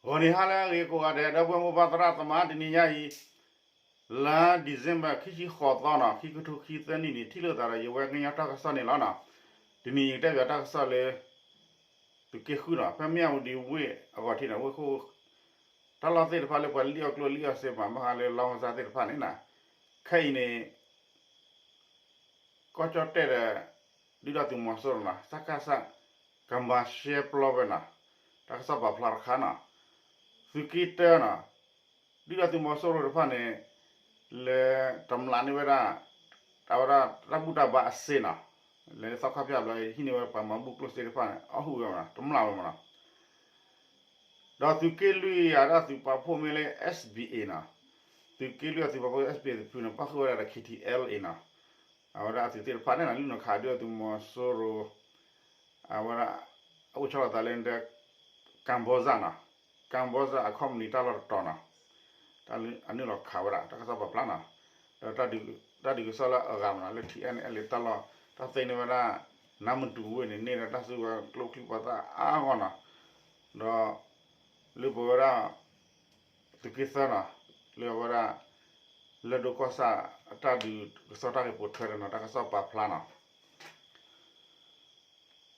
ဂီၤနံၤဟါလၢအဂ့ၤကိးဂၤဒဲး ဒီပုၢ်ဝဲၢ်မိၢ်ပၢ်သရၣ်သမါ တနံၤညါအံၤ လါ December ခံဆံဃိးသီနီၤ ခံကထိခံဆံသၢနံၣ်န့ၣ် ထံၣ်လိာ်သးဒီးယဝဲကညီတၢ်ကစီၣ်န့ၣ်လီၤနီၤ. တနံၤအံၤယကတဲဘၣ်တၢ်ကစီၣ်လၢ သုးက့ဃုနီၤ ဖဲမၠၣ်ဝတံၤဝ့ၢ်အဂီၢ်ထံးနီၤ ဝ့ၢ်ခိၣ် တၢ်လီၢ်သ့ၣ်တဖၣ်လၢပှၤလံၣ်အီၣ်ကျိၣ်လံၣ်အီၣ်စ့မး ဘၣ်ဃးလၢ လောင်းကစား သ့ၣ်တဖၣ်န့ၣ်နီၤ ခဲအံၤန့ၣ် ကီၢ်ကၠီၣ်တဲၣ်ဒီး ဒုၣ်ဒါသုးမီၤစိရိၤနီၤ စကစ ကမၤရှဲပျီဝဲနီၤ တၢ်ကစီၣ်ပာ်ဖျါတခါနီၤ သုးက့တၢနီၤ ဒုၣ်ဒါသုးမီၤစိရိၤတဖၣ်န့ၣ် လဲၤတမျးန့ၢ်ဝဲဒၣ် အဝဲဒၣ်တၢ်ဘူၣ်တၢ်ဘါအစ့နီၤ လဲၤသီခါဖၠၣ်ဘျီ ဟံးန့ၢ်ဝဲပှၤမၤဘူၣ်ကျိၣ်စ့တဖၣ်န့ၣ် အီၣ်ဟုၣ်ဝဲမနီၤ တမျးဝဲမနီၤ ဒီးသုးက့လွံၢ်အတၢ်သုးပာ်ဖှိၣ်မ့ၢ်လၢ SBA နီၤ သုးက့လွံၢ်အသုးပာ်ဖှိၣ် SBA သုးဖုန့ၣ် ပၣ်ဃုာ်ဝဲဒၣ်ဒီး KTLA နီၤ အဝဲဒၣ်အသုးသ့ၣ်တဖၣ်န့ၣ်နီၤ လုၢ်နီၤခးဒုၣ်ဒါသုးမီၤစိရိၤ အဝဲဒၣ် အအိၣ်ဆီလီၤသးလၢ ကၣ်ဘီၣ်စၣ်နီၤ ကၣ်ဘီၣ်စၣ်အခီပနံၣ်တၢ်လီၢ်တတီၤနီၤ တၢ်အနုာ်လီၤခးဝဲဒၣ် တၢ်ကစီၣ်ပာ်ဖျါနီၤ ဒီးတၢ်ဒုးကစီၣ်လၢအဂၤမနီၤ လၢ TNLA တၢ်လီၢ် တၢ်သ့န့ၢ်ဝဲဒၣ် နါမတူၤဝ့ၢ်န့ၣ် န့ၢ်ဒီးတၢ်စုကဝဲၤကျိချံမျိာ်သၣ်အါဂီၢ်နီၤ ဒီး လၢပဝဲဒၣ် သုးက့သၢနီၤ လၢအဝဲဒၣ် လၢၢ်ဒိၣ်ကီၢ်ဆၣ်အတၢ်ဒုးကစီၣ်တၢ်ဂ့ၢ်ပိာ်ထွဲဒီးနီၤ တၢ်ကစီၣ်ပာ်ဖျါနီၤ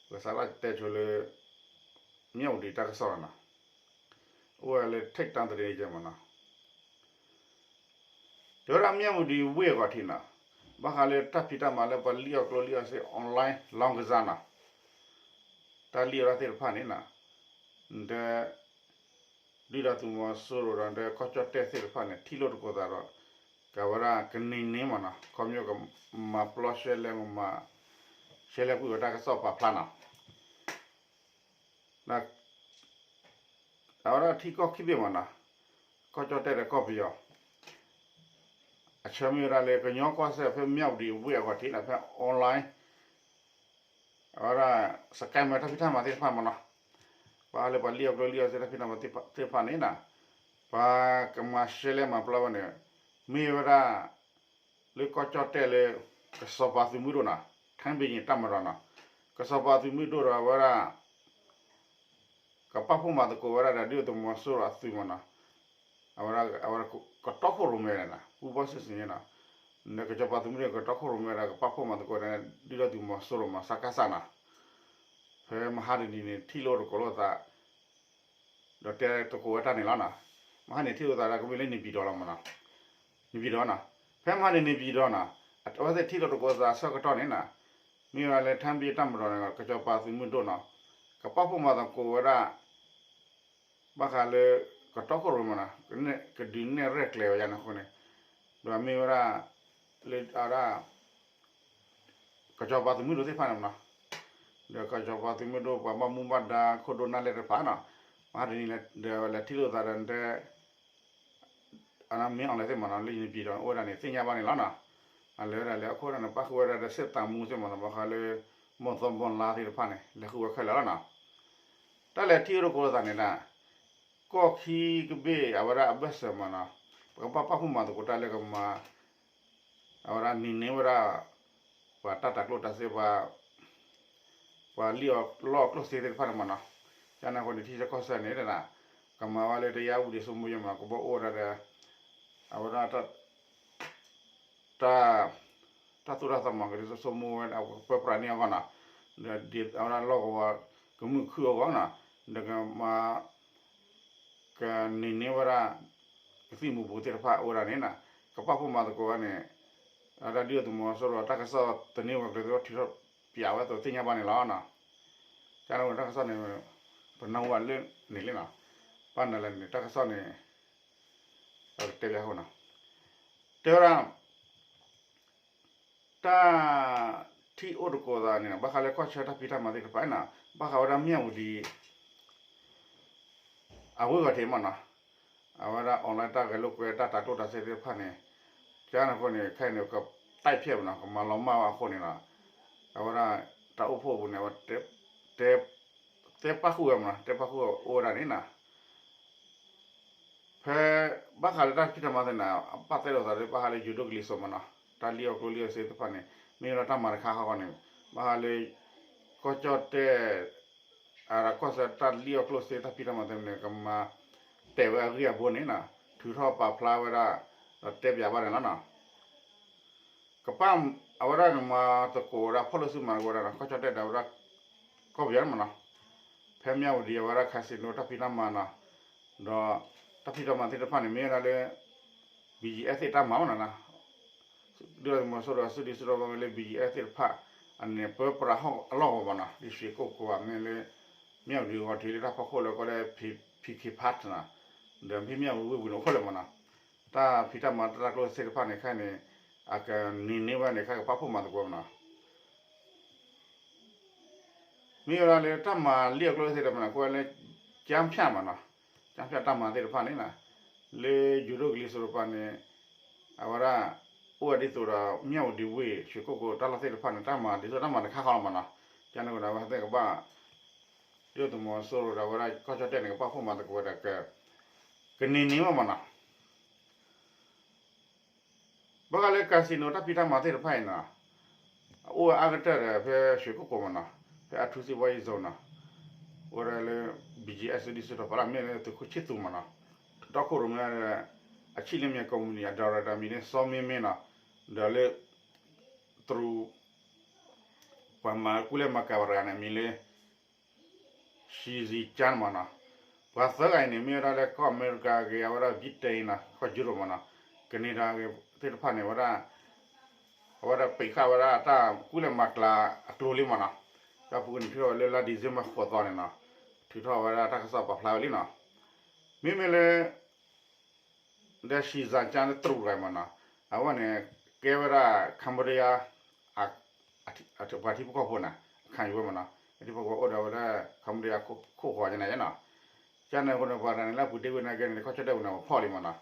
ကစးထီၣ်တဲဆိလၢ မၠၣ်ဝတံၤတၢ်ကစီၣ်လီၤနီၤ အိၣ်ဝဲလၢ ထိပ်တန်းသတင်း မနီၤ တဲဝဲဒၣ်မၠၣ်ဝတံၤဝ့ၢ်အဂီၢ်ထံးနီၤ ဘၣ်ဃးလၢတၢ်ဖံးတၢ်မၤလၢပှၤလံၣ်အီၣ်ကျိၣ်လံၣ်အီၣ်စ့ online လောင်းကစားနီၤ တၢ်လံၣ်အီၣ်တၢ်သ့ၣ်တဖၣ်န့ၣ်နီၤ ဒီး ဒုၣ်ဒါသုးမီၤစိရိၤဒီး ကီၢ်ကၠီၣ်တဲၣ်သ့ၣ်တဖၣ်န့ၣ် ထံၣ်လိာ်သကိးသးဒီး ကဝဲဒၣ်ကနံၤန့ၢ်မနီၤ ခီဖျိကမၤပျီရှဲလဲၣ် ကမၤ ရှဲလဲၣ်ကွံာ်ဝဲတၢ်ကစီၣ်ပာ်ဖျါနီၤ အဝဲဒၣ်ထံကီၢ်ခံဘ့ၣ်မနီၤ ကီၢ်ကၠီၣ်တဲၣ်ဒီးကီၢ်ပယီၤ အဆၢမ့ၢ်ဝဲဒၣ်လၢကညီကီၢ်စဲၣ်ဖဲမၠၣ်ဝတံၤဝ့ၢ်အဂီၢ်ထံးနီၤ ဖဲ online အဝဲဒၣ် scammer တၢ်ဖံးတၢ်မၤသ့ၣ်တဖၣ်မနီၤ ဘၣ်ဃးလၢပှၤလံၣ်အီၣ်ကျိၣ်လံၣ်အီၣ်စ့တၢ်ဖံးတၢ်မၤသ့ၣ်တဖၣ်န့ၣ်နီၤ ပှၤကမၤရှဲလဲၣ်မၤပျီဝဲန့ၣ် မ့ၢ်ဝဲဒၣ် လၢကီၢ်ကၠီၣ်တဲၣ်လၢ ကစီၤပၤသုးမုၢ်ဒိၣ်နီၤ ထၢဘ့ၣ်ယ့ၤတၢ်မၤဒီးနီၤ ကစီၤပၤသုးမုၢ်ဒိၣ်ဒီးအဝဲဒၣ် ကပာ်ဖှိၣ်မၤသကိးဝဲဒၣ်ဒီးဒုၣ်ဒါသုးမီၤစိရိၤအသုးမနီၤ အဝဲဒၣ် အဝဲဒၣ်ကတီခိၣ်ရိၣ်မဲန့ၣ်နီၤ ပူၤဘီၣ်စ့ၢ်စ့ၢ်န့ၣ်နီၤ ကစီၤပၤသုးမုၢ်ဒိၣ်ကတီခိၣ်ရိၣ်မဲဒီး ကပာ်ဖှိၣ်မၤသကိးဒီး ဒုၣ်ဒါသုးမီၤစိရိၤမနီၤ စကစနီၤ ဖဲမဟါတနံၤန့ၣ် ထံၣ်လိာ်သကိးလိာ်သး ဒီးတဲသကိးဝဲတၢ်န့ၣ်လီၤနီၤ မဟါန့ၣ်ထံၣ်လိာ်သးဒီးကမ့ၢ်လၢန့ၣ်ပၠံၣ်တီၤလီၤမနီၤ န့ၣ်ပၠံၣ်တီၤနီၤ ဖဲမဟါန့ၣ်န့ၣ်ပၠံၣ်တီၤနီၤ အဝဲသ့ၣ်ထံၣ်လိာ်သကိးသးဆၢကတီၢ်န့ၣ်နီၤ မ့ၢ်ဝဲလၢထၢဘ့ၣ်တၢ်မၤဒီးန့ၣ် ကစီၤပၤသုးမုၢ်ဒိၣ်နီၤ ကပာ်ဖှိၣ်မၤသကိးဝဲဒၣ် ဘၣ်ဃးလၢ ကတီခိၣ်ရိၣ်မဲနီၤ ကဒုးနဲၣ်ရဲၣ်ကျဲၤဝဲယါန့ၣ်အဃိန့ၣ် ဒီးမ့ၢ်ဝဲဒၣ် လၢအဝဲဒၣ် ကစီၤပၤသုးမုၢ်ဒိၣ်သ့ၣ်တဖၣ်န့ၣ်မနီၤ ဒီးကစီၤပၤသုးမုၢ်ဒိၣ်ပှၤဘၣ်မူဘၣ်ဒါခိၣ်ဒိၣ်နၢ်လဲၢ်တဖၣ်နီၤ မဟါတနံၤဒီးလဲၤထံၣ်လိာ်သးဒီးတဲ အမ့ၢ်အီၤလဲၣ်သ့ၣ်မနီၤ လၢယနပံၤဒီးအိၣ်ဝဲဒၣ်န့ၣ် သ့ၣ်ညါဘၣ်န့ၣ်လီၤနီၤ အလဲၤဝဲဒၣ်လဲၤအခိၣ်ဒၣ်န့ၣ် ပၣ်ဃုာ်ဝဲဒၣ်ဒီးစ့ၣ်သးမူသ့ၣ်မနီၤ ဘၣ်ဃးလၢ မီၢ်သီဘီလါသ့ၣ်တဖၣ်န့ၣ် လဲၤဃုာ်ဝဲခဲလၢာ်လီၤနီၤ တၢ်လဲၤထံၣ်အိၣ်တကိးသးန့ၣ်ဒၣ် ကီၢ်ခံကဘ့ၣ်အဝဲဒၣ်အဘၢၣ်စၢၤမနီၤ ပကဘၣ်ပာ်ဖှိၣ်မၤသကိးတၢ်လၢကမၤ အဝဲဒၣ်နံၤန့ၢ်ဝဲဒၣ် ပှၤတၢ်တၤကျိၣ်တၤစ့ပှၤ ပှၤလံၣ်အီၣ်လီၢ်အီၣ်ကျိၣ်စ့သ့ၣ်တဖၣ်န့ၣ်မနီၤ ကန့ၣ်အဃိန့ၣ် ထံဆၢကီၢ်ဆၢန့ၣ် ကမၤဝဲလၢတယါဝံၤဒံးဆိကမိၣ်ယဲၢ်မနီၤ ကဘၣ်အိၣ်ဝဲဒၣ်ဒီး အဝဲဒၣ် တၢ် တၢ်သိၣ်တၢ်သီမၤကဒုးဆိကမိၣ်ဝဲ ပၢပြးန့ၢ်အဂီၢ်နီၤ ဒီးအဝဲဒၣ်လီၢ်ကဝီၤကမုာ်ခုၣ်အဂီၢ်နီၤ ဒီးကမၤ ကနံၤန့ၢ်ဝဲဒၣ် ကသံၣ်မူၤဘှီးသ့ၣ်တဖၣ်အိၣ်ဝဲဒၣ်န့ၣ်နီၤ ကပာ်ဖှိၣ်မၤသကိးဝဲန့ၣ် အဝဲဒၣ်ဒုၣ်ဒါသုးမီၤစိရိၤတၢ်ကစီၣ်သန့ဝဲကျဲသ့ၣ်တဖၣ်ထုးထီၣ်ပၠးဝဲအသိး သ့ၣ်ညါဘၣ်န့ၣ်လီၤနီၤ ကန့ၣ်အဃိန့ၣ် တၢ်ကစီၣ်န့ၣ် ပနၢ်ဟူဘၣ်လၢန့ၣ်လံနီၤ ဘၣ်နၤလဲၣ်န့ၣ် တၢ်ကစီၣ်န့ၣ် ပကတဲဘၣ်အဃိနီၤ တဲဝဲဒၣ် တၢ်ထံၣ်အိၣ်တကိးသးန့ၣ် ဘၣ်ဃးလၢကီၢ်ဆၢတၢ်ဖံးတၢ်မၤသ့ၣ်တဖၣ်နီၤ ဘၣ်ဃးဝဲဒၣ်မၠၣ်ဝတံၤ အဝ့ၢ်ဂီၤထံးမနီၤ အဝဲဒၣ် online တၢ်ဂဲၤလိာ်ကွဲတၢ်တၤကျိၣ်တၤစ့သ့ၣ်တဖၣ်န့ၣ် ကန့ၣ်အဃိန့ၣ် ခဲအံၤန့ၣ် ကတိုက်ဖျက်မနီၤ ကမၤလီၤမၢ်ဝဲအဃိန့ၣ်နီၤ အဝဲဒၣ် တၢ်အိၣ်ဖှိၣ်အပူၤန့ၣ် အဝဲ တဲပၣ်ဃုာ်ဝဲမနီၤ တဲပၣ်ဃုာ်အိၣ်ဝဲဒၣ်န့ၣ်နီၤ ဖဲ ဘၣ်ဃးလၢတၢ်ဖံးတၢ်မၤသ့ၣ်န့ၣ် အပာ်သဲလိာ်သးလၢ ဘၣ်ဃးလၢယိၤဒိၣ်ကလံၤစိးမနီၤ တၢ်လံၣ်အီၣ်ကျိၣ်လံၣ်အီၣ်စ့သ့ၣ်တဖၣ်န့ၣ် မ့ၢ်ဝဲဒၣ်တၢ်မၤတခါဃီဃီန့ၣ် ဘၣ်ဃးလၢ ကီၢ်ကၠီၣ်တဲၣ် အကီၢ်ဆၢတၢ်လံၣ်အီၣ်ကျိၣ်စ့တၢ်ဖံးတၢ်မၤသ့ၣ်န့ၣ် ကမၤ တဲဝဲအဂ့ၢ်အဘိန့ၣ်နီၤ ထုးထီၣ်ပာ်ဖျါဝဲဒၣ် ဒီးတဲပၠးဘၣ်န့ၣ်လီၤနီၤ. ကပၣ်အဝဲဒၣ်န့ၣ် မၤသကိးဝဲဒၣ် ဖီၣ်လိာ်စုမၤသကိးဝဲဒၣ်နီၤ ကီၢ်ကၠီၣ်တဲၣ်ဒီးဝဲဒၣ် ကီၢ်ပယီၤန့ၣ်မးနီၤ ဖဲမၠၣ်ဝတံၤအဝဲဒၣ် casino တၢ်ဖံးတၢ်မၤနီၤ ဒီးတၢ်ဖံးတၢ်မၤသ့ၣ်တဖၣ်န့ၣ် မ့ၢ်ဝဲဒၣ်လၢ ဘံယံအဲၣ်သ့ၣ်တၢ်မၤမးနီၤ ဒုၣ်ဒါသုးမီၤစိရိၤအစုဒုၣ်စုတီၤဘၣ်ဝဲလၢ ဘံယံအဲၣ်သ့ၣ်တဖၣ် အန့ၣ် ပၢပြးဟီၣ်အလီၢ်ကဝီၤမးနီၤ ဒ်ရွှေကုက္ကို မ့ၢ်လၢ မၠၣ်ဝတံၤဂီၤထံးလၢတၢ်ဖီခိၣ်လၢကီၢ်လၢ ဖံခ့ဖး နီၤ ဒီးဖဲမၠၣ်ဝတံၤဝ့ၢ်ပူၤန့ၣ်အိၣ်ခိၣ်လၢာ်မးနီၤ တၢ်ဖံးတၢ်မၤတၢ်ကျိၣ်စ့သ့ၣ်တဖၣ်န့ၣ်ခဲအံၤန့ၣ် အကန့ၢ်န့ၢ်ဝဲန့ၣ် ခဲကပာ်ဖှိၣ်မၤသကိးမးနီၤ မ့ၢ်ဝဲဒၣ်လၢတၢ်မၤလံၣ်အကျိၣ်စ့သ့ၣ်တဖၣ်န့ၣ် ကွဲးလၢ ကၠၣ်ဖၠၣ်မးနီၤ ကၠၣ်ဖၠၣ်တၢ်မၤသ့ၣ်တဖၣ်န့ၣ်နီၤ လၢယိၤဒိၣ်ကလံၤစိးတပၤန့ၣ် အဝဲဒၣ် အိၣ်ဝဲဒ်သိးဒီး မၠၣ်ဝတံၤဝ့ၢ် ရွှေကုက္ကို တၢ်လီၢ်သ့ၣ်တဖၣ်န့ၣ် တၢ်မၤဒ်သိးတၢ်မၤတခါဃီလီၤမးနီၤ ကန့ၣ်အဃိန့ၣ် အဝဲသ့ၣ်ကဘၣ် ဒုၣ်ဒါသုးမီၤစိရိၤဒီးအဝဲဒၣ်ကီၢ်ကၠီၣ်တဲၣ်န့ၣ် ကပာ်ဖှိၣ်မၤသကိးဝဲဒီး ကန့ၢ်န့ၢ်ဝဲမးနီၤ ဘၣ်ဃးလၢ casino တၢ်ဖံးတၢ်မၤသ့ၣ်တဖၣ်အံၤနီၤ အအိၣ်ဝဲအါကတၢၢ်ဒီးဖဲရွှေကုက္ကိုမးနီၤ ဖဲအထူးစီးပွားရေးဇုန်နီၤ အိၣ်ဝဲဒၣ်လၢ ဘံယံအဲၣ် စုဒုၣ်စုတီၤ ပှၤလၢမ့ၢ်လၢသုးခိၣ်ဆံၣ်သူးမးနီၤ ဒီခိၣ်ရိၣ်မဲဒီး အဆံၣ်လၢမ့ၢ်ကုမ္ပဏီ အ director မံၤန့ၣ် စီမ့မ့ၢ်နီၤ ဒီးလၢ တရူး ပှၤမၤကူလဲၢ်မၤကၤပှၤတဂၤန့ၣ် မံၤလၢ ရှံၣ်စံၣ်ကၠၣ်မးနီၤ ပှၤသၢဂၤအံၤန့ၣ် မ့ၢ်ဝဲဒၣ်လၢကီၢ်အမဲရကၤဂ့ၤ အဝဲဒၣ် Britain နီၤ ကီၢ်ယူရိးမးနီၤ Canada ဂ့ၤသ့ၣ်တဖၣ်န့ၣ် အဝဲဒၣ် အဝဲဒၣ်ပံးဃာ်ဝဲဒၣ်တၢ်ကူလဲၢ်မၤကျၤအကျိၤလံမးနီၤ တၢ်ပူၤကွံာ်န့ၣ်ထုးထီၣ်ဝဲလၢလါ December ဃိးသီန့ၣ်နီၤ ထုးထီၣ်ဝဲဒၣ်တၢ်ကစီၣ်ပာ်ဖျါဝဲလံနီၤ မ့မ့ၢ်လၢ ဒီးရှံၣ်စၣ်ကၠၣ်လၢတရူးတဂၤမးနီၤ အဝဲန့ၣ် ကဲဝဲဒၣ် Cambodia ပှၤထံဖိကီၢ်ဖိန့ၣ် အခးယံၤဝဲမးနီၤ ထံဖိကီၢ်ဖိအိၣ်ဒီးဝဲဒၣ် Cambodia ခိၣ်ဃီၤကန့ၣ်နီၤ ကန့ၣ်အဃိန့ၣ် ပှၤတဂၤန့ၣ် လၢအပူၤတ့ၢ်ဝဲန့ၣ်ကဲန့ၣ် ကီၢ်ကၠီၣ်တဲၣ်ပူၤန့ၣ် ပှၤဖီၣ်လံမးနီၤ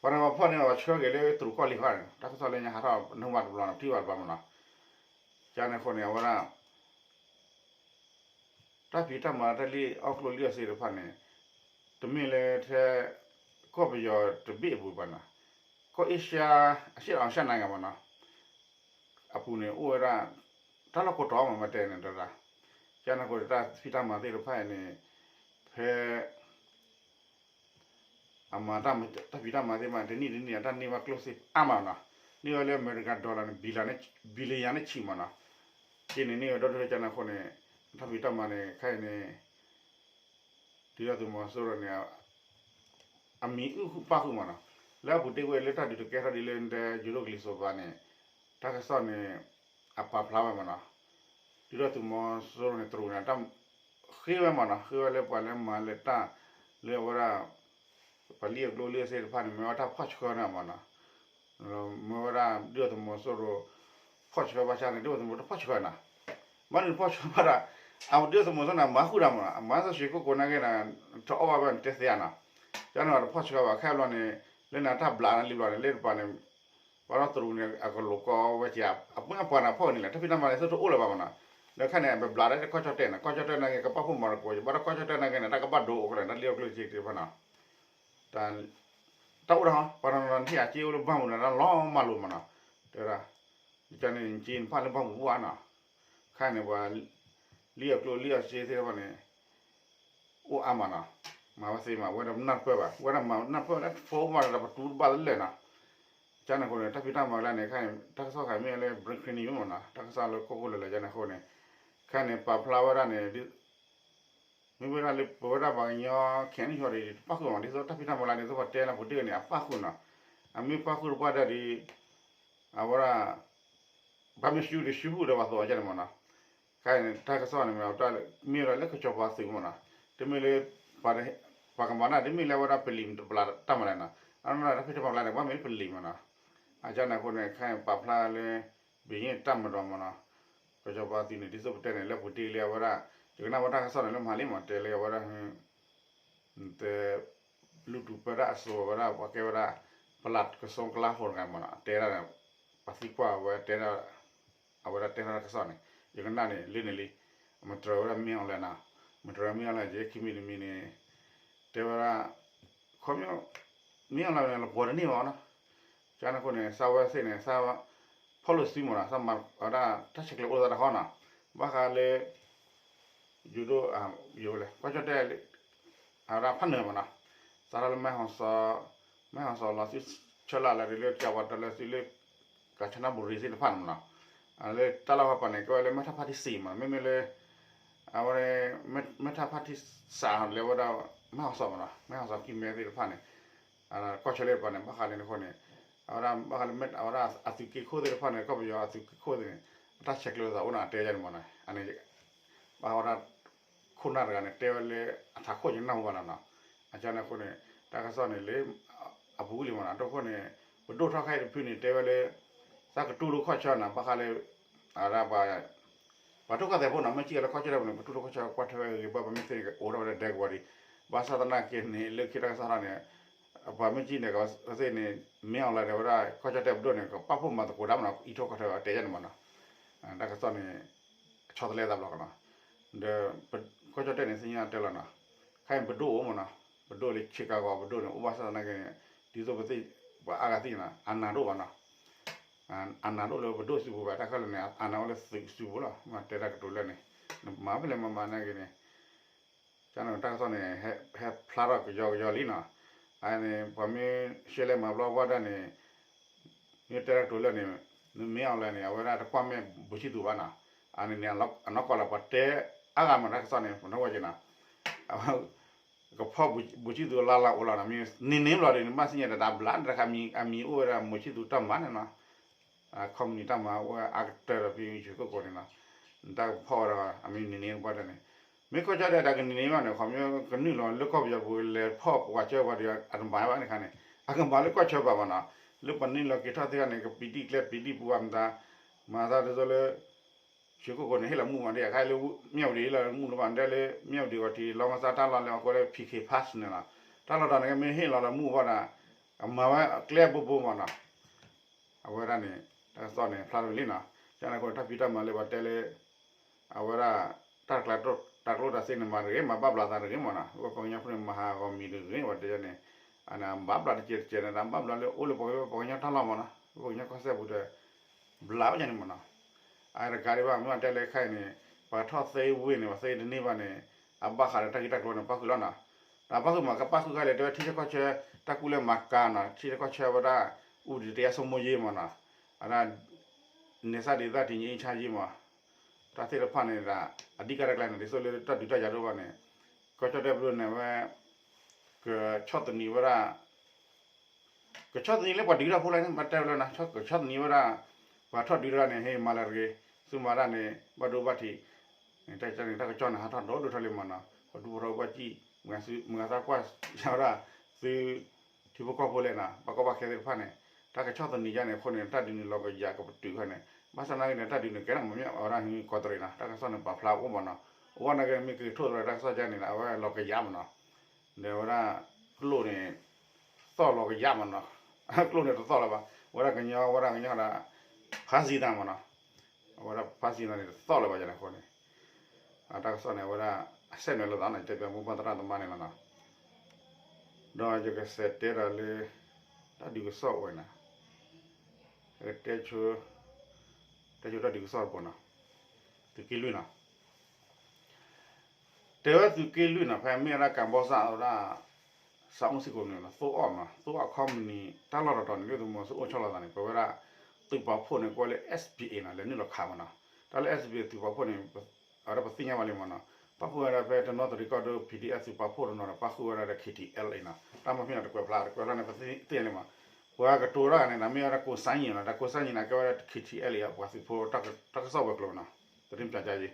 ပှၤတဂၤပှၤဖီၣ်န့ၣ် ပှၤဆှၢက့ၤလၢတရူးကီၢ်လံဃီန့ၣ် တၢ်ကစီၣ်လၢညါဟးထီၣ်နၢ်ဟူဘၣ်တဘျီန့ၣ် ပထံၣ်ဘၣ်တဘျီမးနီၤ ကန့ၣ်အဃိန့ၣ် အဝဲဒၣ် တၢ်ဖံးတၢ်မၤတၢ်လံၣ်အီၣ်ကျိၣ်လံၣ်အီၣ်စ့သ့ၣ်တဖၣ်န့ၣ် တမ့ၢ်လၢထဲ ကီၢ်ပယီၤတဘ့ၣ်အပူၤဘၣ်နီၤ ကီၢ်အ့ရှါ အရှေ့တောင်အာရှနိုင်ငံမးနီၤ အပူၤန့ၣ် အိၣ်ဝဲဒၣ် တၢ်လီၢ်ကိးတီၤမး မ့ၢ်တဲန့ၣ်တရၣ် ကန့ၣ်အဃိန့ၣ် တၢ်ဖံးတၢ်မၤသ့ၣ်တဖၣ်အံၤန့ၣ် ဖဲ အမၤတၢ်ဖံးတၢ်မၤသ့ၣ်တဖၣ်န့ၣ် တနံၣ်တနံၣ်အတၢ်န့ၢ်ဘၣ်ကျိၣ်စ့အါမးနီၤ န့ၢ်ဝဲလၢအမဲရကၤ dollar န့ၣ် billion န့ၣ်ဆံးမးနီၤ ကန့ၣ်န့ၢ်ဝဲဒီဒူၣ်လၢကန့ၣ်အဃိန့ၣ် တၢ်ဖံးတၢ်မၤန့ၣ် ခဲအံၤန့ၣ် ဒုၣ်ဒါသုးမီၤစိရိၤန့ၣ် အမံၤအုၣ်ဃုာ်ပၣ်ဃုာ်မးနီၤ လၢအပူၤတ့ၢ်ဝဲလၢတၢ်ဒုးတကဲထီၣ်ဒ်လၢ ယိၤဒိၣ်ကလံၤစိးပၤန့ၣ် တၢ်ကစီၣ်န့ၣ် အပာ်ဖျါဝဲမးနီၤ ဒုၣ်ဒါသုးမီၤစိရိၤန့ၣ် တရူးန့ၣ် တၢ်ဃ့ဝဲမးနီၤ ဃ့ဝဲလၢပှၤလၢမၤလၢတၢ် လၢအဝဲဒၣ် ပှၤလံၣ်အကျိၣ်လံၣ်အီၣ်စ့သ့ၣ်တဖၣ်န့ၣ် မ့ၢ်ဝဲတၢ်ဖီၣ်ဆှၢန့ၣ်မးနီၤ မ့ၢ်ဝဲဒၣ်ဒုၣ်ဒါသုးမီၤစိရိၤ ဖီၣ်ဆှၢဘၣ်ဆၣ်န့ၣ် ဒုၣ်ဒါသုးမီၤတဖီၣ်ဆှၢနီၤ ဘၣ်မနုၤတဖီၣ်ဆှၢဘၣ်ဒၣ် အဝဲဒုၣ်ဒါသုးမီၤစိရိၤန့ၣ် အမၤဃုာ်တၢ်မးနီၤ အမၤစၢၤရွှေကုက္ကိုန့ၣ်က့န့ၣ် တအီၣ်ဘၣ်ဘၣ်န့ၣ်တဲသ့ဧါနီၤ ကန့ၣ်တဖီၣ်ဆှၢဘၣ် ခဲအံၤဘျီန့ၣ် လၢန့ၣ်တၢ်ဘျးန့ၣ်လံဘျီန့ၣ် လၢတပၤန့ၣ် ပှၤဒီးတရူးန့ၣ် အကလိးကီဝဲက့ၤ အပှဲၤပှၤန့ၣ်ဖီၣ်န့ၣ်လဲၣ် တၢ်ဖံးတၢ်မၤန့ၣ် သုတအိၣ်လၢၤဘၣ်မးနီၤ ဒီးခဲန့ၣ် ပဘျးဒၣ်ကီၢ်ကၠီၣ်တဲၣ်န့ၣ် ကီၢ်ကၠီၣ်တဲၣ်န့ၣ်က့ ကပာ်ဖှိၣ်မၤသကိး ဘၣ်ဒီးကီၢ်ကၠီၣ်တဲၣ်န့ၣ်က့န့ၣ် တၢ်ကဘၣ်ဒိအိၣ်ကလဲၣ် တၢ်လံၣ်အီၣ်ကျိၣ်စ့သ့ၣ်တဖၣ်နီၤ တၢ်အိၣ်ဒီး ပှၤတနီၤနီၤထံၣ်အက့အိၣ်လၢဘၣ်မူးန့ၣ် တၢ်လီၤမၢ်လိာ်မးနီၤ တဲဒၣ် ယကန့ၣ်က့နဖၣ်လၢဘၣ်မူးပူၤဧါနီၤ ခဲန့ၣ်ပှၤ လံၣ်အီၣ်ကျိၣ်လံၣ်အီၣ်စ့သ့ၣ်တဖၣ်န့ၣ် အိၣ်အါမးနီၤ မၤဝဲသ့မး ဝဲဒၣ်နၢ်တပၢၢ်ဘၣ် ဝဲဒၣ်မၤနၢ်တပၢၢ်လၢ phone မးဒီးပတူၢ်တဘၣ်လၢာ်နီၤ ကန့ၣ်အဃိန့ၣ် တၢ်ဖံးတၢ်မၤလၢန့ၣ် ခဲအံၤ တၢ်ကစီၣ်ခဲအံၤမ့ၢ်လၢ breaking news မးနီၤ တၢ်ကစီၣ်လၢခိၣ်ခိၣ်လၢာ်လၢာ် ကန့ၣ်အဃိန့ၣ် ခဲအံၤန့ၣ် ပာ်ဖျါဝဲဒၣ်န့ၣ် မ့ၢ်ဝဲဒၣ်လၢပဝဲဒၣ်ပှၤကညီ ခဲအံၤန့ၣ် ယီၤဒ်တပၣ်ဃုာ်မး ဒ်သိးတၢ်ဖံးတၢ်မၤလၢန့ၣ် သိးပှၤတဲလၢပူၤတ့ၢ်န့ၣ် အပၣ်ဃုာ်နီၤ အမ့ၢ်ပၣ်ဃုာ်တပှၢ်ဒၣ်ဒီး အဝဲဒၣ် ဘၣ်မ့ၢ်ဆူဒီးဆူဖုၣ်ဒီးပှၤသိးအီၤကန့ၣ်မးနီၤ ခဲအံၤန့ၣ် တၢ်ကစီၣ်န့ၣ် မ့ၢ်ဝဲဒၣ်လၢကစီၤပၤသုးမးနီၤ တမ့ၢ်လၢ ပှၤကမၤတၢ် တမ့ၢ်လၢဝဲဒၣ်ပလံၤတဘျးတၢ်မၤလဲၣ်နီၤ အနီၢ်နီၢ်တၢ်ဖံးတၢ်မၤလၢန့ၣ် ဘၣ်မ့ၢ်လၢပလံၤမးနီၤ အကန့ၣ်အဃိန့ၣ် ခဲအံၤပာ်ဖျါလၢ ဘုရင်တပ်မတော်မးနီၤ ကစီၤပၤသုးန့ၣ် ဒ်သိးပတဲန့ၣ် လၢပူၤတ့ၢ်လၢအဝဲဒၣ် ယကနၣ်ဝဲတၢ်ကစီၣ်န့ၣ် လၢမၤလံမး တဲလၢအဝဲဒၣ် တဲ လူတူၢ်ပၢတၢ်အစိၤဝဲဒၣ် ပှၤကဲဝဲဒၣ် ပလၢ်ကစိကလါဟိတဂၤမးနီၤ တဲဒၣ် ပှၤသံကွၢ်ဝဲတဲဒၣ် အဝဲဒၣ်တဲထီၣ်တၢ်ကစီၣ်န့ၣ် ယကနၣ်န့ၣ် လၢန့ၣ်လံ မတြၢၤဝဲဒၣ်မ့ၢ်အီၤလဲၣ်နီၤ မတြၢၤမ့ၢ်အီၤလဲၣ် ယဲခံမံၤတမံၤန့ၣ် တဲဝဲဒၣ် ခီ မ့ၢ်အီၤလဲၣ်န့ၣ် လပှီၤတန့ၢ်ဘၣ်နီၤ ကန့ၣ်အဃိန့ၣ် စၢ်ဝဲသ့ၣ်န့ၣ် စၢ် ဖီၣ်လိာ်စုမးနီၤ စၢ်မၤဝဲဒၣ် တၢ်ဆဲးကျိးအိၣ်သးတခီနီၤ ဘၣ်ဃးလၢ ယိၤဒိၣ် ယိၤလဲၣ် ကီၢ်ကၠီၣ်တဲၣ် အဝဲဒၣ်ဖးနၢၤမးနီၤ စးထီၣ်လၢ မဲဟီၣ်စီၤ မဲဟီၣ်စီၤလီၤသုဆၢလၢ်လၢဒ်လၢကၠီၤပၤတၢ်လၢသုလၢ ကၣ်ဆၣ်နၣ်ဘူရံၤသ့ၣ်တဖၣ်န့ၣ်မနီၤ, လၢတၢ်လီၢ်ဖီပၤန့ၣ် ကဲဝဲလၢ မဲထၣ်ဖါတံၣ်စံမနီၤ, မ့မ့ၢ်လၢ အဝဲ မဲထၣ်ဖါတံၣ်စံလဲၤဝဲဒၣ် မဲဟီၣ်စီၤမနီၤ, မဲဟီၣ်စီၤခံမဲသ့ၣ်တဖၣ်န့ၣ် ကီၢ်ဆၢလၢပၤန့ၣ် ဘၣ်ဃးလၢန့ၣ်အဃိန့ၣ် အဝဲဒၣ်ဘၣ်ဃးလၢ အဝဲဒၣ်အသုးက့ခိၣ်သ့ၣ်တဖၣ်န့ၣ် ကီၢ်ပယီၤအသုးက့ခိၣ်သ့ၣ်န့ၣ် အတၢ်ဆဲးကျိးသးအိၣ်နီၤ အတဲယၤန့ၣ်မနီၤ, အန့ၣ် ဘၣ်ဝဲဒၣ် ခိၣ်နၢ်တဂၤန့ၣ် တဲဝဲလၢအထးခိၣ်ယနၢ်ဟူဘၣ်လီၤနီၤ, အကန့ၣ်အဃိန့ၣ် တၢ်ကစီၣ်န့ၣ်လၢ အပူၤကွံာ်လံမနီၤ, အဒိအဃိန့ၣ် ပဒိၣ်ထီၣ်ခဲအံၤတဖုန့ၣ် တဲဝဲလၢ သးကတူၢ်လိာ်ခီၣ်ဆၢနီၤ, ဘၣ်ဃးလၢ အဝဲဒၣ် ပှၤ ပှၤထိၣ်ကီၢ်သဲးဖိနီၤ, မ့ၢ်ကံၣ်လၢခီၣ်ဆၢဒဲးပူၤန့ၣ် ပတူၢ်လိာ်ခီၣ်ဆၢကွၢ်ထွဲဝဲဂ့ၤဂ့ၤ ဘၣ်ပမ့ၢ်သ့န့ၣ် ကအိၣ်ထီၣ်ဝဲဒၣ်ဒဲကဝီၤဒံး, ဘၣ်ဆၣ်သနာ်က့န့ၣ် လၢခံတၢ်ကစီၣ်ထီၣ်န့ၣ် ပှၤမ့ၢ်ကံၣ်န့ၣ် ကသ့ၣ်န့ၣ် မ့ၢ်အီၤလၢဒဲးဝဲဒၣ် ခီၣ်ဆၢဒဲးပဒိၣ်န့ၣ် ကပာ်ဖှိၣ်မၤသကိးတၢ်မနီၤ, အံးထိၣ်ခီၣ်ထွဲအီၤတဲယၤန့ၣ်မနီၤ, တၢ်ကစီၣ်န့ၣ် ဆီတလဲသးဘျီကနီၤ, ဒီး ခီၣ်ဆၢဒဲးန့ၣ် သ့ၣ်ညါတဲလီၤနီၤ, ခဲအံၤပဒိၣ်အိၣ်မနီၤ, ပဒိၣ်လၢဆ့ကၤကီးပဒိၣ်န့ၣ် အိၣ်ဘၣ်ဆၣ်သနာ်က့န့ၣ် ဒ်သိးပသ့ၣ် ပှၤအါဂၤသ့ၣ်ညါနီၤ အနးဒိၣ်ဘၣ်နီၤ အနးဒိၣ်လၢပဒိၣ်စုပူၤဘၣ် တၢ်ခဲလၢာ်န့ၣ် အနးအိၣ်လၢသုးစုပူၤလီၤ. မ့ၢ်တဲတၢ်ကတိၤလၢန့ၣ် နမၤဖဲလဲၣ်မၤမၤနာ်က့န့ၣ် ကန့ၣ်တၢ်ကစီၣ်န့ၣ် ဟဲဖျါထီၣ်ကယီကယီလံနီၤ. အန့ၣ် ပှၤမ့ၢ်ရှဲလဲၣ်မၤဘျီဝဲဒၣ်န့ၣ် မ့ၢ်တဲတၢ်ကတိၤလၢန့ၣ် နမ့ၢ်အီၤလဲၣ်န့ၣ် အဝဲဒၣ်တကွၢ်မဲာ်ဘူးဆံသူးဘၣ်နီၤ. အန့ၣ်န့ၣ် အနီၢ်ကီၢ်လၢပှၤတဲအါဂၤမးတၢ်ကစီၣ်န့ၣ် ပနီၢ်ဝဲက့ၤနီၤ ကဖီၣ်ဘူးဆံသူးလၢ်လၢ်အိၣ်လီၤနီၤ. မ့ၢ်န့ၢ်န့ၢ်ဘျီဒီး နဘၣ်သ့ၣ်ညါဒီးတၢ်ဘျါန့ၣ် တခါမံၤအမံၤအိၣ်ဝဲဒၣ် မူဆံသူးတၢ်မၤန့ၣ်နီၤ. ခီမနံၤတၢ်မၤအိၣ်ဝဲအါကတၢၢ်ဒီးဖဲယဆိကမိၣ်န့ၣ်နီၤ. နတၢ်ကဖီၣ်ဝဲဒီး အမ့ၢ်န့ၢ်န့ၢ်တဘၣ်ဒီးန့ၣ် မ့ၢ်ခီၣ်ဆၢဒဲးတၢ်ကန့ၢ်န့ၢ်ဘၣ်န့ၣ် ခီမ့ၢ်ကနုာ်လီၤလၢကီၢ်ပယီၤပူၤလဲၤဖီၣ်ပှၤကၢပှၤဒီးအတမၤဘၣ်န့ၣ်ခါန့ၣ် အကမၤလၢကီၢ်ဆၢပၤမးနီၤ. လၢပှၤန့ၢ်လီၤက့ၤထီၣ်သ့ၣ်တဖၣ်န့ၣ် ကပံၤဒံၣ်ကျဲပံၤဒံၣ်ပူၤဘၣ်မတၤ မၤသးဒ်သိးလၢ ယဆိကမိၣ်န့ၣ် ဟ့ၣ်လီၤမူဘၣ်ဒ် အခါလၢ မၠၣ်ဝတံၤ ဟ့ၣ်လီၤမူလၢၤဘၣ်ဒ်လၢ မၠၣ်ဝတံၤအဂီၢ်ထံး လီၤမၢ်သးတၢ်လီၢ်လၢအကိးလၢ PK Pass န့ၣ်လီၤ. တၢ်လီၢ်တတီၤန့ၣ်ကမ့ၢ်ဟ့ၣ်လီၤလၢမူဘၣ်ဒီး အမၤဝဲကျဲဘိဘိမးနီၤ. အဝဲဒၣ်န့ၣ် တၢ်ကစီၣ်န့ၣ် ဖျါထီၣ်လံနီၤ. ကန့ၣ်အဃိန့ၣ် တၢ်ဖံးတၢ်မၤလၢပှၤတဲလၢ အဝဲဒၣ် တၢ်ကျါ တၢ်ကျိၣ်တၢ်စ့န့ၣ် မၤတဂ့ၤ မၤဘၣ်ဘျးသးတဂ့ၤမးနီၤ. ပှၤကညီဖိန့ၣ် မၤဟးဂီၤမံၤတဂ့ၤ ပှၤတဲန့ၣ် အန့ၣ် ဘၣ်ဘျးတကဲးတကဲးန့ၣ် တၢ်ဘၣ်ဘျးလၢအိၣ်လၢပှၤကညီတၢ်လီၢ်မးနီၤ ပှၤကညီကီၢ်စဲၣ်ပူၤဒီး ဘျးဝဲညါန့ၣ်မးနီၤ. အတကးဒံးဘၣ် မ့ၢ်တဲလၢခဲအံၤန့ၣ် ပှၤထီၣ်သ့ဝ့ၢ်န့ၣ် ပှၤသ့တန့ၢ်ဘၣ်န့ၣ် အဘၣ်ဃးဒီးတၢ်ဂ့ၢ်တၢ်ကျိၤန့ၣ် ပၣ်ဃုာ်လီၤနီၤ. တၢ်ပၣ်ဃုာ်မးကပၣ်ဃုာ်ခဲလၢာ် တဲဝဲထံဆၢကီၢ်ဆၢ တၢ်ကူၣ်လဲၤမၤကၤနီၤ ထံဆၢကီၢ်ဆၢဝဲဒၣ် ဥပဒေတရားစိုးမိုးရေးမးနီၤ အဒၣ် နယ်စပ်ဒေသတည်ငြိမ်အေးချမ်းရေးမး တၢ်သ့ၣ်တဖၣ်န့ၣ်ဒီး အဓိကတၢ်ကျဲန့ၣ် ဒ်သိးလၢတၢ်ဒုးတၢ်ယၤဒိၣ်ဘၣ်န့ၣ် ကီၢ်ကၠီၣ်တဲၣ်ပဒိၣ်န့ၣ်ဝဲ ကဆီၣ်သနံးဝဲဒၣ် ကဆီၣ်သနံးလၢပှၤဒုးတၢ်ဖိလၢန့ၣ် မ့ၢ်တဲဝဲလၢနီၤ ကဆီၣ်သနံးဝဲဒၣ် ပှၤထီၣ်ဒုးတၢ်န့ၣ် ဟ့ၣ်မၤလၢတဂ့ၤ သုမၤတၢ်န့ၣ် ဘၣ်ဒိဘၣ်ထံး တၢ်ကန့ၣ် တၢ်ကစီၣ်န့ၣ် ဟးထီၣ်ဒိၣ်ဒိၣ်ထီၣ်လံမးနီၤ ပှၤဒူဖိထီၣ်ဘၣ်ကံၣ် မုၢ်ဂၤသးကွၢ်ဝဲဒၣ် သု ထံဖိကီၢ်ဖိလဲၣ်နီၤ ပှၤကီၢ်ပှၤခဲသ့ၣ်တဖၣ်န့ၣ် တၢ်ကဆီၣ်သနံးယါန့ၣ်အဃိန့ၣ် တၢ်ဒုးန့ၣ်လီၤကယၤကပတုာ်ဃီန့ၣ် ဘၣ်ဆၣ်သနာ်က့န့ၣ် တၢ်ဒုးန့ၣ်ကဲထီၣ်မ့ၢ်အဝဲဒၣ်ဟံးကီးတရံးနီၤ တၢ်ကစီၣ်န့ၣ်ပာ်ဖျါအိၣ်မးနီၤ အဝဲနာ်က့မ့ၢ်က့ၤထိၣ်သရၣ်တၢ်ကစီၣ်ယါန့ၣ် အဝဲလီၤကယၤမးနီၤ ဒီးဝဲဒၣ် ကျိာ်န့ၣ် သီၣ်လီၤကယၤမးနီၤ ကျိာ်န့ၣ်တသီၣ်လၢၤဘၣ် ဝဲဒၣ်ကညီ ဝဲဒၣ်ကညီဒီး ဖါစံသးမးနီၤ အဝဲဒၣ်ဖါစံသးန့ၣ်တသီၣ်လၢၤဘၣ်ယါန့ၣ်အဃိန့ၣ် အတၢ်ကစီၣ်န့ၣ် အဝဲဒၣ် အဆဲးနွယ်လိာ်သးန့ၣ် တဲပၠးမိၢ်ပၢ်သရၣ်သမါန့ၣ်လီၤနီၤ ဒီးယကစးတဲဒီးလၢ တၢ်ဒုးကစီၣ်ဝဲန့ၣ် တဲဆိ တဲဆိတၢ်ဒုးကစီၣ်တဘိနီၤ သုးက့လွံၢ်နီၤ တဲဝဲသုးက့လွံၢ်နီၤ ဖဲမ့ၢ်ဝဲဒၣ်ကၣ်ဘီစၣ်ဝဲဒၣ် စးအူစံကိၣ်န့ၣ် သိအီၣ်မး သိအီၣ်ခီမနံၤ တၢ်လီၢ်တတီၤန့ၣ် ဒုၣ်ဒါသုးမီၤစိရိၤအိၣ်ဆီလီၤသးန့ၣ် ပဝဲဒၣ် သုးပာ်ဖှိၣ်န့ၣ် ကွၢ်လၢ SPA နီၤ လဲၤနုာ်လီၤခးမးနီၤ တၢ်လၢ SPA သုးပာ်ဖှိၣ်န့ၣ် အဝဲဒၣ်ပသ့ၣ်ညါဘၣ်လံမးနီၤ ပၣ်ဃုာ်ဝဲဒၣ်ဖဲတနီသရံၣ်ကီၢ်ဒိၣ် PDF သုးပာ်ဖှိၣ်တနီၤဒီး ပၣ်ဃုာ်ဝဲဒၣ်ဒီး KTLA နီၤ တၢ်မၤဖဲန့ၣ်တကွဲးဖျါ တကွဲးဖျါန့ၣ် ပသ့ၣ်ညါလံမး ပှၤကတိၤတၢ်န့ၣ် မ့ၢ်ဝဲဒၣ်ကိးစါယံၤနီၤ တၢ်ကိးစါယံၤန့ၣ် ကဲဝဲဒၣ် KTLA အပှၤသုးဖိ တၢ်ကစီၣ်ဝဲၤကျိၤနီၤ သတင်းပြန်ကြားရေး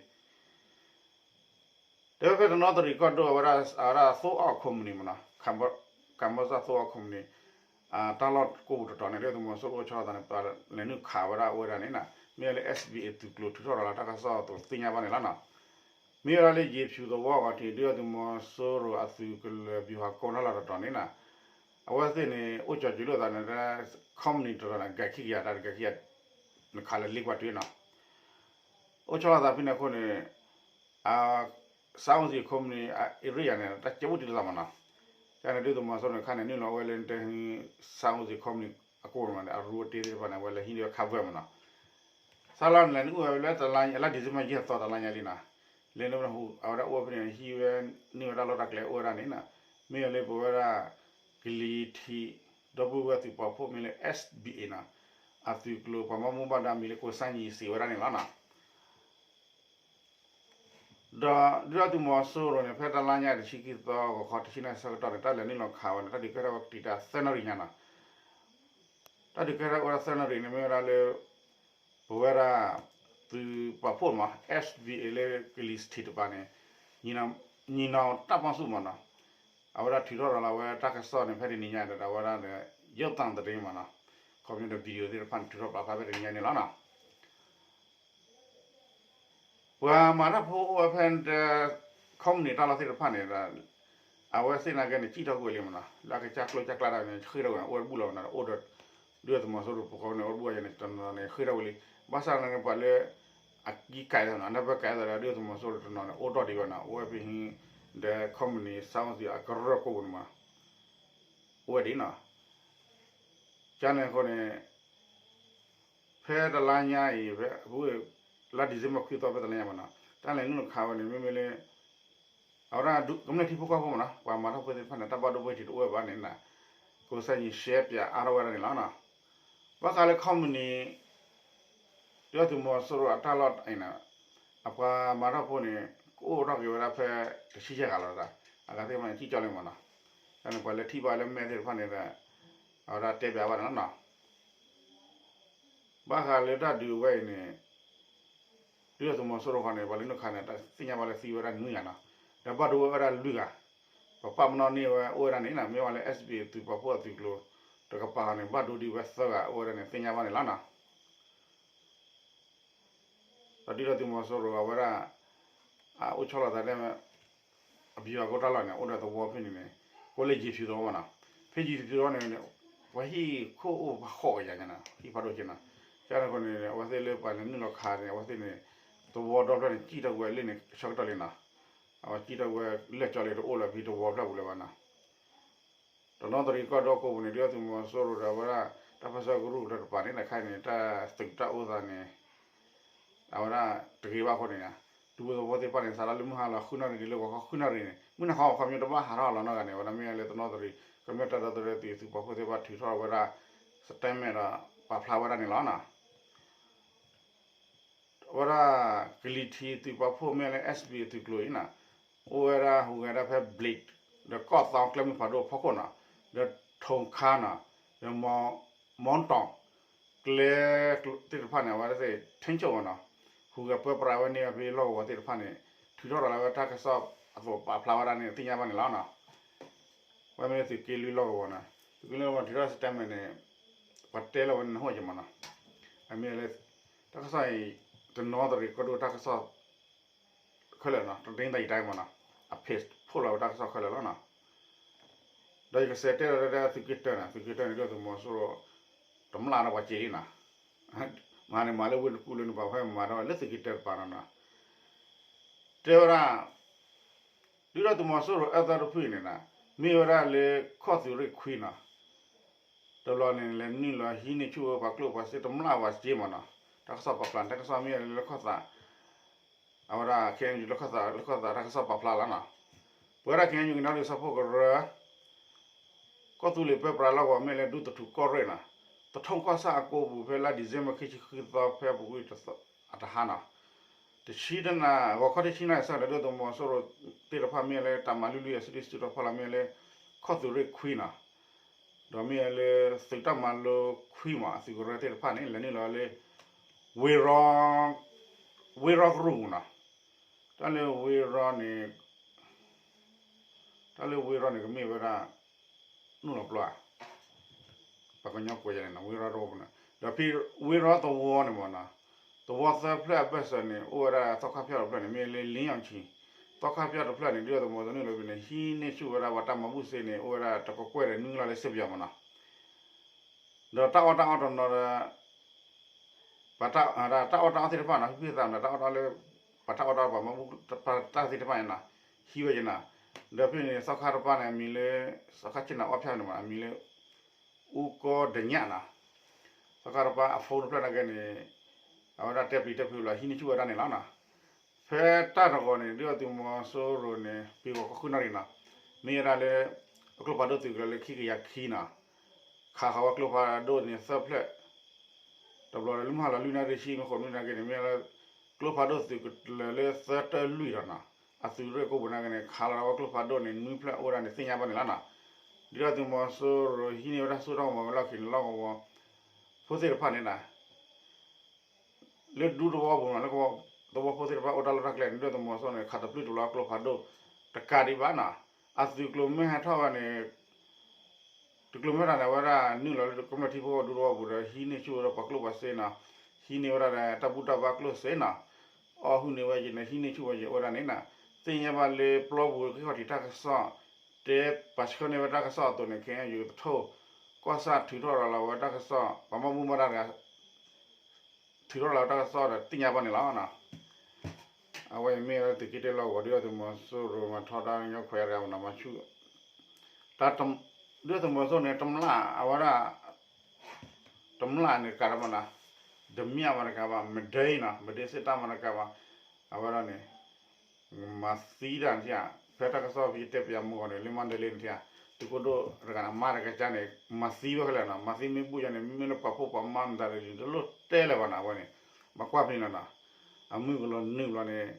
တဲဝဲဖဲတနီသရံၣ်ကီၢ်ဒိၣ် အဝဲဒၣ် အဝဲဒၣ်သိအီၣ်ခီမနံၤမးနီၤ ကၣ်ဘီစၣ်သိအီၣ်ခီမနံၤ တၢ်လီၢ်ကိးပူၤတတီၤန့ၣ် ဒုၣ်ဒါသုးမီၤစိရိၤအိၣ်ဆီလီၤသးန့ၣ် ပှၤလဲၤနုာ်ခးဝဲဒၣ်အိၣ်ဝဲဒၣ်န့ၣ်နီၤ မ့ၢ်ဝဲလၢ SBA သုးကျိၤထုးထီၣ်ဒီးလၢတၢ်ကစီၣ်အသိးသ့ၣ်ညါဘၣ်န့ၣ်လီၤနီၤ မ့ၢ်ဝဲဒၣ်လၢ ယ့ၤဖၠူးသဝီအဂီၢ်ထံး ဒုၣ်ဒါသုးမီၤစိရိၤအသုးကလၢၤ ဗျူဟာကုန်း တၢ်လီၢ်တတီၤန့ၣ်နီၤ အဝဲသ့ၣ်န့ၣ် အိၣ်ကၠီၤစၢၤလိာ်သးန့ၣ် ခီမနံၤတတီၤန့ၣ် ကဲခံကယၤ တၢ်တကဲခံကယၤ နခးလၢလ့ကွၢ်တုၤနီၤ အိၣ်ဆီလီၤသးဖဲန့ၣ်အဃိန့ၣ် အ စၣ်အူစံခီမနံၤ အ area န့ၣ် တၢ်ကဲအိၣ်တ့ၢ်လိာ်သးမးနီၤ ကန့ၣ်ဒုၣ်ဒါသုးမီၤစိရိၤန့ၣ် ခါန့ၣ် နုာ်လီၤဝဲလၢတဟံး စၣ်အူစံခီမနံၤအကိၢ်မးန့ၣ် အရူအတ့သ့ၣ်တဖၣ်န့ၣ် အဝဲလဲၤဟံးန့ၢ်ဝဲ cover မးနီၤ စးလီၤန့ၣ် လဲၤနုာ်အိၣ်ဝဲလၢတလါညါ လါ December ယဲၢ်သီတလါညါလံနီၤ လဲၤနုာ်ဝဲ အဝဲဒၣ်အိၣ်ဝဲဖဲန့ၣ် ဟံးဝဲန့ၢ်ဝဲဒၣ်လီၢ်တၢ်ကျဲအိၣ်ဝဲဒၣ်န့ၣ်နီၤ မ့ၢ်ဝဲလၢပဝဲဒၣ် ကလံၤထံး ဒီပုၢ်ဝဲၢ်သုးပာ်ဖှိၣ်မ့ၢ်လၢ S B A နီၤ အသုးကျိၤ ပှၤဘၣ်မူဘၣ်ဒါမံၤလၢ ကိစၢ်ယံၤ စံးဝဲဒၣ်န့ၣ်လီၤနီၤ. ဒီးဒုၣ်ဒါသုးမီၤစိရိၤန့ၣ် ဖဲတလါညါတဆံခံသီ ဂီၤခီတဆံနၣ်ရံၣ်ဆၢကတီၢ်န့ၣ် တၢ်လဲၤနုာ်လီၤခးဝဲန့ၣ် တၢ်ဒုးကဲထီၣ်ဝဲကတံာ်တာ်သၢနၣ်ရံၣ်ညါနီၤ. တၢ်ဒုးကဲထီၣ်အိၣ်ဝဲဒၣ်သၢနၣ်ရံၣ်န့ၣ် မ့ၢ်ဝဲဒၣ်လၢ ပဝဲဒၣ် သုးပာ်ဖှိၣ်မး S B A လၢကလံၤထံးတကပၤန့ၣ် ညီနောင်တပ်ပေါင်းစုမးနီၤ အဝဲဒၣ်ထုးထီၣ်ဒီးလီၤဝဲတၢ်ကစီၣ်န့ၣ် ဖဲတနံၤညါဒီး အဝဲဒၣ်ဒီး ရုပ်သံသတင်းမးနီၤ ခီပညီဒီး video သ့ၣ်တဖၣ်န့ၣ် ထုးထီၣ်ပာ်ဖျါဖဲတနံၤညါန့ၣ်လီၤနီၤ. ပှၤမၤတၢ်ဖိအိၣ်ဝဲဖဲ company တၢ်လီၢ်သ့ၣ်တဖၣ်န့ၣ်ဒီး အဝဲသ့ၣ်နာ်က့န့ၣ် စံၣ်ထီၣ်ကွံာ်လံမးနီၤ လၢအကစၢ်ကျိၣ်စၢ်ကျါတၢ်န့ၣ် ဃ့ၢ်ထီၣ်ဝဲန့ၣ် အိၣ်ဝဲတဘူၣ်လီၤဝဲနီၤ အိၣ်ဒီး ဒုၣ်ဒါသုးမီၤစိရိၤပူၤဃီန့ၣ် အိၣ်တဘူၣ်ဝဲန့ၣ် တနီၤန့ၣ် ဃ့ၢ်ထီၣ်ဝဲလံ ဘၣ်ဆၣ်န့ၣ် ပှၤလၢ အကံကဲသးနီၤ နၢ်ပၢၢ်ကဲသးဒီး ဒုၣ်ဒါသုးမီၤစိရိၤတနီၤန့ၣ် အိၣ်ဒံးဝဲနီၤ အိၣ်ဝဲဖဲဟံး ဒီး company စၢ်ဝီသံးအကရၢၢ်ကိၣ်ပူၤန့ၣ်မး အိၣ်ဝဲဒံးနီၤ ကန့ၣ်အဃိန့ၣ် ဖဲတလါညါအံၤ ဖဲ လါ December ခွံသီ ဖဲတလါညါမးနီၤ တၢ်လဲၤနုာ်လီၤခးဝဲန့ၣ် မ့မ့ၢ်လၢ အဝဲဒၣ်ကမျၢၢ်ထံဖိကီၢ်ဖိမးနီၤ ပှၤမၤတၢ်ဖိသ့ၣ်တဖၣ်န့ၣ် တၢ်ဘၣ်ဒိဘၣ်ထံးတအိၣ်ဝဲဘၣ်န့ၣ် ကိးစၢ်ယံၤရှဲပၠးအါထီၣ်ဝဲဒၣ်န့ၣ်လီၤနီၤ. ဘၣ်ဃးလၢ company ဒုၣ်ဒါသုးမီၤစိရိၤအတၢ်လီၢ်အံၤန့ၣ် အပှၤမၤတၢ်ဖိန့ၣ် ကအိၣ်ထီၣ်က့ၤဝဲဒၣ်ဖဲ တဆံယဲၢ်ဂၤလီၤတၢ် အဂၤသ့ၣ်တဖၣ်န့ၣ် စံၣ်ကၠီလံမးနီၤ. တၢ်န့ၣ်ပှၤလၢထံၣ်ဘၣ်လၢမဲာ်သ့ၣ်တဖၣ်န့ၣ်ဒီး အဝဲဒၣ်တဲပၠးဘၣ်န့ၣ်လီၤနီၤ. ဘၣ်ဃးလၢတၢ်ဒုးဝဲအံၤန့ၣ် ဒုၣ်ဒါသုးမီၤစိရိၤဃီန့ၣ် ပှၤလၢနုာ်ခးန့ၣ် တၢ်သ့ၣ်ညါဘၣ်လၢသံဝဲဒၣ်နွံဂၤနီၤ ဒီးဘၣ်ဒိဝဲဒၣ်လွံၢ်ဂၤ ပပာ်ပနီၣ်န့ၢ်ဝဲအိၣ်ဝဲဒၣ်န့ၣ် မ့ၢ်ဝဲလၢ S B A သုးပာ်ဖှိၣ်အသုးကျိၤ တကပၤဃီန့ၣ် ဘၣ်ဒိဒံးဝဲသၢဂၤအိၣ်ဝဲဒၣ်န့ၣ် သ့ၣ်ညါဘၣ်န့ၣ်လီၤနီၤ. ဒီးဒုၣ်ဒါသုးမီၤစိရိၤအဝဲဒၣ် အအိၣ်ဆီလီၤသးဒ် အပယီၤအကီတၢ်လီၢ်န့ၣ် အိၣ်ဒီးသဝီဖဲန့ၣ်န့ၣ် ကိးလၢယံၤဖၠူးသဝီမးနီၤ. ဖဲယံၤဖၠူးသဝီန့ၣ် ပှၤဟံၣ်ခိၣ်အိၣ်ဖးဃိးကယၤညါနီၤ ဟံၣ်ဖးဒိၣ်က့နီၤ. ကန့ၣ်အဃိန့ၣ် အဝဲသ့ၣ်လၢပှၤလဲၤနုာ်လီၤခးန့ၣ် အဝဲသ့ၣ်န့ၣ် သဝီဒီဖျၢၣ်န့ၣ် စံၣ်ထီၣ်ကွံာ်လၢန့ၣ်ဆၢကတီၢ်လံနီၤ. အဝဲစံၣ်ထီၣ်ကွံာ်လၢကၠီလံ တအိၣ်လၢဖဲသဝီဖျၢၣ်ပူၤလၢၤဘၣ်နီၤ. တနီသရံၣ်ကီၢ်ဒိၣ်ကိးပူၤန့ၣ် ဒုၣ်ဒါသုးမီၤစိရိၤဒီးအဝဲဒၣ် တၢ်ပၢၢ်ဆၢကရူၢ်တကပၤန့ၣ် တခါန့ၣ် တၢ်သုးတၢ်အိၣ်သးန့ၣ် အဝဲဒၣ်တဂ့ၤဘၣ်အဃိန့ၣ် ဒူဖိသဝီသ့ၣ်တဖၣ်န့ၣ် စးထီၣ်လၢမုၢ်ဟါလီၤဃုနၣ်ရံၣ်တုၤလၢဂီၤခီဃုနၣ်ရံၣ်န့ၣ် မုၢ်နၤခီခီပညီတဘၣ်ဟးထီၣ်လီၤနီတဂၤန့ၣ် အဝဲဒၣ်မ့ၢ်လၢတနီသရံၣ် ကမျၢၢ်တၢ်ဒီသဒၢသုး သုးပာ်ဖှိၣ်သ့ၣ်တဖၣ်ထုးထီၣ်ဝဲဒၣ် statement ဒီးပာ်ဖျါဝဲဒၣ်န့ၣ်လီၤနီၤ. အဝဲဒၣ် ကလံၤထံးသုးပာ်ဖှိၣ်မ့ၢ်လၢ S B A သုးကျိၤအံၤနီၤ အိၣ်ဝဲဒၣ်ဟူးဂဲၤဒၣ်ဖဲ Blik ဒီးကီၢ်သီကျဲမုၢ်ဖးဒိၣ်အဖီခိၣ်နီၤ ဒီးထိၣ်ခါနီၤ ဒီး မီတီၣ် ကျဲသ့ၣ်တဖၣ်န့ၣ် အဝဲသ့ၣ်ထိန်းချုပ်ဝဲနီၤ ဟူးဂဲၤပၢပြးဝဲန့ၢ်ဝဲဖဲလီၢ်ကဝီၤသ့ၣ်တဖၣ်န့ၣ် ထုးထီၣ်ဒီးလၢဝဲတၢ်ကစီၣ်အသိးပာ်ဖျါဝဲဒၣ်န့ၣ် သ့ၣ်ညါဘၣ်န့ၣ်လီၤနီၤ. ဝဲမ့ၢ်လၢသုးက့လွံၢ်လီၢ်ကဝီၤနီၤ သုးက့လွံၢ်လီၢ်ကဝီၤထုးထီၣ် statement န့ၣ် ပှၤတဲလီၤဝဲန့ၣ်နၢ်ဟူက့ၤမးနီၤ အမ့ၢ်လၢ တၢ်ကစီၣ်အံၤ တနီသရံၣ်ကီၢ်ဒိၣ်တၢ်ကစီၣ် ခဲလၢာ်နီၤ တဒ့တၢ်ယံၤတၢ်မးနီၤ အ page ဖီၣ်လီၤဝဲတၢ်ကစီၣ်ခဲလၢာ်လီၤနီၤ. ဒီးယကစးတဲဒီးသုးက့တၢၢ်နီၤ သုးက့တၢၢ်န့ၣ် ဒုၣ်ဒါသုးမီၤစိရိၤ တမျၢ်ဒီးပှၤစ့လံနီၤ မၤန့ၣ်မၤလၢဝ့ၢ်တကူၣ်လၢန့ၣ် ပှၤဖဲမၤဒီးလၢသုးက့တၢၢ်တပၤနီၤနီၤ တဲဝဲဒၣ် ဒုၣ်ဒါသုးမီၤစိရိၤအၢသီတဖုန့ၣ်နီၤ မ့ၢ်ဝဲဒၣ်လၢခီၣ်သုးရ့ၣ်ခွံနီၤ တဘျီန့ၣ် လဲၤနုာ်လီၤဟံးန့ၢ်ဆူၣ်ဝဲပှၤကျိၣ်ပှၤစ့တမျၢ်ပှၤစ့မးနီၤ တၢ်ကစီၣ်ပာ်ဖျါ တၢ်ကစီၣ်မ့ၢ်လၢခီၣ်သး အဝဲဒၣ် K N U လၢခီၣ်သး လၢခီၣ်သးတၢ်ကစီၣ်ပာ်ဖျါလီၤနီၤ ပဝဲဒၣ် K N U ကညီဒီကလုာ်စၢဖှိၣ်ကရၢ ကီၢ်သူလ့ၤပၢပြးလီၢ်ကဝီၤမ့ၢ်လၢဒူသထူၣ်ကီၢ်ရ့ၣ်နီၤ သထူၣ်ကီၢ်ဆၣ်အကိပူၤ ဖဲလါ December ခံဆံဃုသီ ဖဲအပူၤကွံာ်အတဟါနီၤ တဆံတနၣ် ဂီၤခီတဆံနၣ်ရံၣ်ဆၢကတီၢ် ဒုၣ်ဒါသုးမီၤစိရိၤသ့ၣ်တဖၣ်မ့ၢ်လၢတၢ်မၤလုၢ်လုၢ်အစုဒုၣ်စုတီၤဖီလာ်မ့ၢ်လၢ ခီၣ်သုးရ့ၣ်ခွံနီၤ ဒီးမ့ၢ်လၢသုးတၢ်မၤလိခွံမး အသုးကရၢသ့ၣ်တဖၣ်န့ၣ် လဲၤနုာ်လီၤလၢ ဝ့ၢ်ရီ ဝ့ၢ်ရီကရူၢ်ပူၤနီၤ တၢ်လၢဝ့ၢ်ရီန့ၣ် တၢ်လၢဝ့ၢ်ရီန့ၣ် ကမ့ၢ်ဝဲဒၣ် နုာ်လီၤပျီဧါ ပှၤကညီကွဲးယၤန့ၣ်နီၤ ဝ့ၢ်ရီတဝီပူၤန့ၣ် ဒီးဖဲဝ့ၢ်ရီသဝီန့ၣ်မးနီၤ သဝီသၢဖျၢၣ်အဘၢၣ်စၢၤန့ၣ် အိၣ်ဝဲဒၣ်သီခါဖၠၣ်တဖျၢၣ်န့ၣ် မ့ၢ်လၢလ့ယီၣ်ဆံ သီခါဖၠၣ်တဖျၢၣ်န့ၣ် ဒုၣ်ဒါသုးမီၤစိရိၤနုာ်လီၤဖဲန့ၣ် ဟံးန့ၢ်ဆူၣ်ဝဲဒၣ်ပှၤတၢ်မၤဘူၣ်စ့န့ၣ် အိၣ်ဝဲဒၣ်တကကွဲၢ်ဒီးနွံကလီၤလၢစ့ပယီၤမးနီၤ ဒီးတၢ်အီၣ်တၢ်အီတနီၤဒီး ပှၤတၢ်အီၣ်တၢ်အီသ့ၣ်တဖၣ်နီၤ ဟံၣ်ဖံၣ်သးမး တၢ်အီၣ်တၢ်အီလၢ ပှၤတၢ်အီၣ်တၢ်အီပှၤမၤဘူၣ် တၢ်သ့ၣ်တဖၣ်န့ၣ်နီၤ ဟံးဝဲက့ၤနီၤ ဒီးဖဲန့ၣ် သီခါတပၤန့ၣ် အမံၤလၢ သီခါဆ့ၣ်နီၤအီၣ်ဖၠၣ်န့ၣ်မး အမံၤလၢ အူကီဒညၣ်နီၤ သီခါတပၤအ phone တဖျၢၣ်နာ်က့န့ၣ် အဝဲဒၣ်တဲပျံၤတဲဖုးလီၤ ဟံးန့ၢ်ဆူၣ်ဝဲဒၣ်န့ၣ်လီၤနီၤ ဖဲတၢ်တဂီၤန့ၣ် ဒုၣ်ဒါသုးမီၤစိရိၤန့ၣ် ပ့ၤဂီၤခီဃုနၣ်ရံၣ်နီၤ မ့ၢ်ဝဲဒၣ်လၢ ကျိဖးဒိၣ်သုးကလၢၤလၢခံကယၤခံနီၤ, ခးဃီၤဝဲကျိဖးဒိၣ်န့ၣ်သၢဖျၢၣ်, တဘျီလၢမုၢ်ဟါလီၤလွံၢ်နၣ်ရံၣ်ဆံ မ့ၢ်ဃိးနၣ်ရံၣ်က့ၤန့ၣ် မ့ၢ်လၢ ကျိဖးဒိၣ်သုးကလၢၤလၢသၢတၢလွံၢ်ဒီးနီၤ, အသုးရ့ၣ်ကိးပူၤနာ်က့န့ၣ် ခးလီၤဝဲကျိဖးဒိၣ်န့ၣ် နွံဖျၢၣ်အိၣ်ဝဲဒၣ်န့ၣ် သ့ၣ်ညါဘၣ်န့ၣ်လီၤနီၤ. ဒ်သိးသုးမီၤစိရိၤဟံးန့ၢ်ဝဲဒၣ်ဆူၣ်ထီၣ်ကဝီၤဝဲလီၢ်ခံန့ၣ် လီၢ်ကဝီၤ ဖိသ့ၣ်တဖၣ်န့ၣ်နီၤ လၢဒူသဝီပူၤနီၤ လၢကဝီၤသဝီဖိသ့ၣ်တဖၣ်အိၣ်တၢ်လီၢ်တၢ်ကျဲန့ၣ် ဒ်သိးသုးမီၤစိရိၤန့ၣ် ခးတပျုၢ်တဘျီကျိဖးဒိၣ်တကးဒံးဘၣ်နီၤ, အသုးကျိၤမ့ၢ်ဟဲထီၣ်ဝဲန့ၣ် တကျိၤမ့ၢ်တၢ်န့ၣ် အဝဲဒၣ်နုာ်လီၤလၢကမျၢၢ်ထံဖိဒူသဝီပူၤဒီး ဟံးန့ၢ်ဆူၣ်ဝဲဒၣ်ပှၤကျိၣ်ပှၤစ့နီၤ, ဟံးန့ၢ်ဝဲဒၣ်ဒီးတၢ်ဘူၣ်တၢ်ဘါကျိၣ်စ့နီၤ, အီၣ်ဟုၣ်န့ၢ်ဝဲယံၤန့ၣ် ဟံးန့ၢ်ဆူၣ်ဝဲယံၤအိၣ်ဝဲဒၣ်န့ၣ်နီၤ, သ့ၣ်ညါဘၣ်လၢပျီပူၤကဟံးထီၣ်တၢ်ကစီၣ် တဲပာ်ဆှၢန့ၢ်ဝဲတၢ်ကစီၣ်အသိးန့ၣ် ခဲအံၤယသထိၣ် ကီၢ်ဆၣ်ထုးထီၣ်ရၤလီၤဝဲတၢ်ကစီၣ် ပှၤမၤဘူၣ်မၤတၢ်တဂၤ ထုးထီၣ်ရၤလီၤဝဲတၢ်ကစီၣ်ဒီးသ့ၣ်ညါဘၣ်န့ၣ်လီၤ. အဝဲအံၤမ့ၢ်ဝဲသုးက့တ့ၢ်လီၢ်ကဝီၤ ဒ်သိးသုးမီၤစိရိၤမၤထီဒါကညီခွဲးတဂၤမနီၤ မၤဆူၣ် ဒ်သိးသုးမီၤစိရိၤန့ၣ် တမျၢ်အဝဲဒၣ် တမျၢ်န့ၣ်တကးဒံးဘၣ်နီၤ, တမျၢ်မၤတကးဘၣ် မဒဲအံၤနီၤ မဒဲစ့ၣ်တၢ်မၤတကးဘၣ် အဝဲဒၣ်န့ၣ် မၤသံတၢ်န့ၣ်ဧါ, ဖဲတၢ်ကစီၣ်ဖဲတဲပယီၤမုၢ်ဂီၤန့ၣ် လၢမါဒလ့န့ၣ်ဧါ, သုးခိၣ်ဒိၣ်တဂၤန့ၣ် အမါတကစၢ်န့ၣ် မၤသံဝဲခဲလၢာ်နီၤ, မၤသံမ့ၢ်ဘူၣ်ယါန့ၣ် မ့မ့ၢ်လၢပှၤဖှီၣ်ပှၤမါမတၤတဂၤန့ၣ် တလိၣ်တဲလၢၤဘၣ်နီၤ အဝဲန့ၣ်, ဘၣ်ကွၢ်ဖဲန့ၣ်လီၤနီၤ, အမုၢ်ကလီၤနုာ်ဘျီန့ၣ်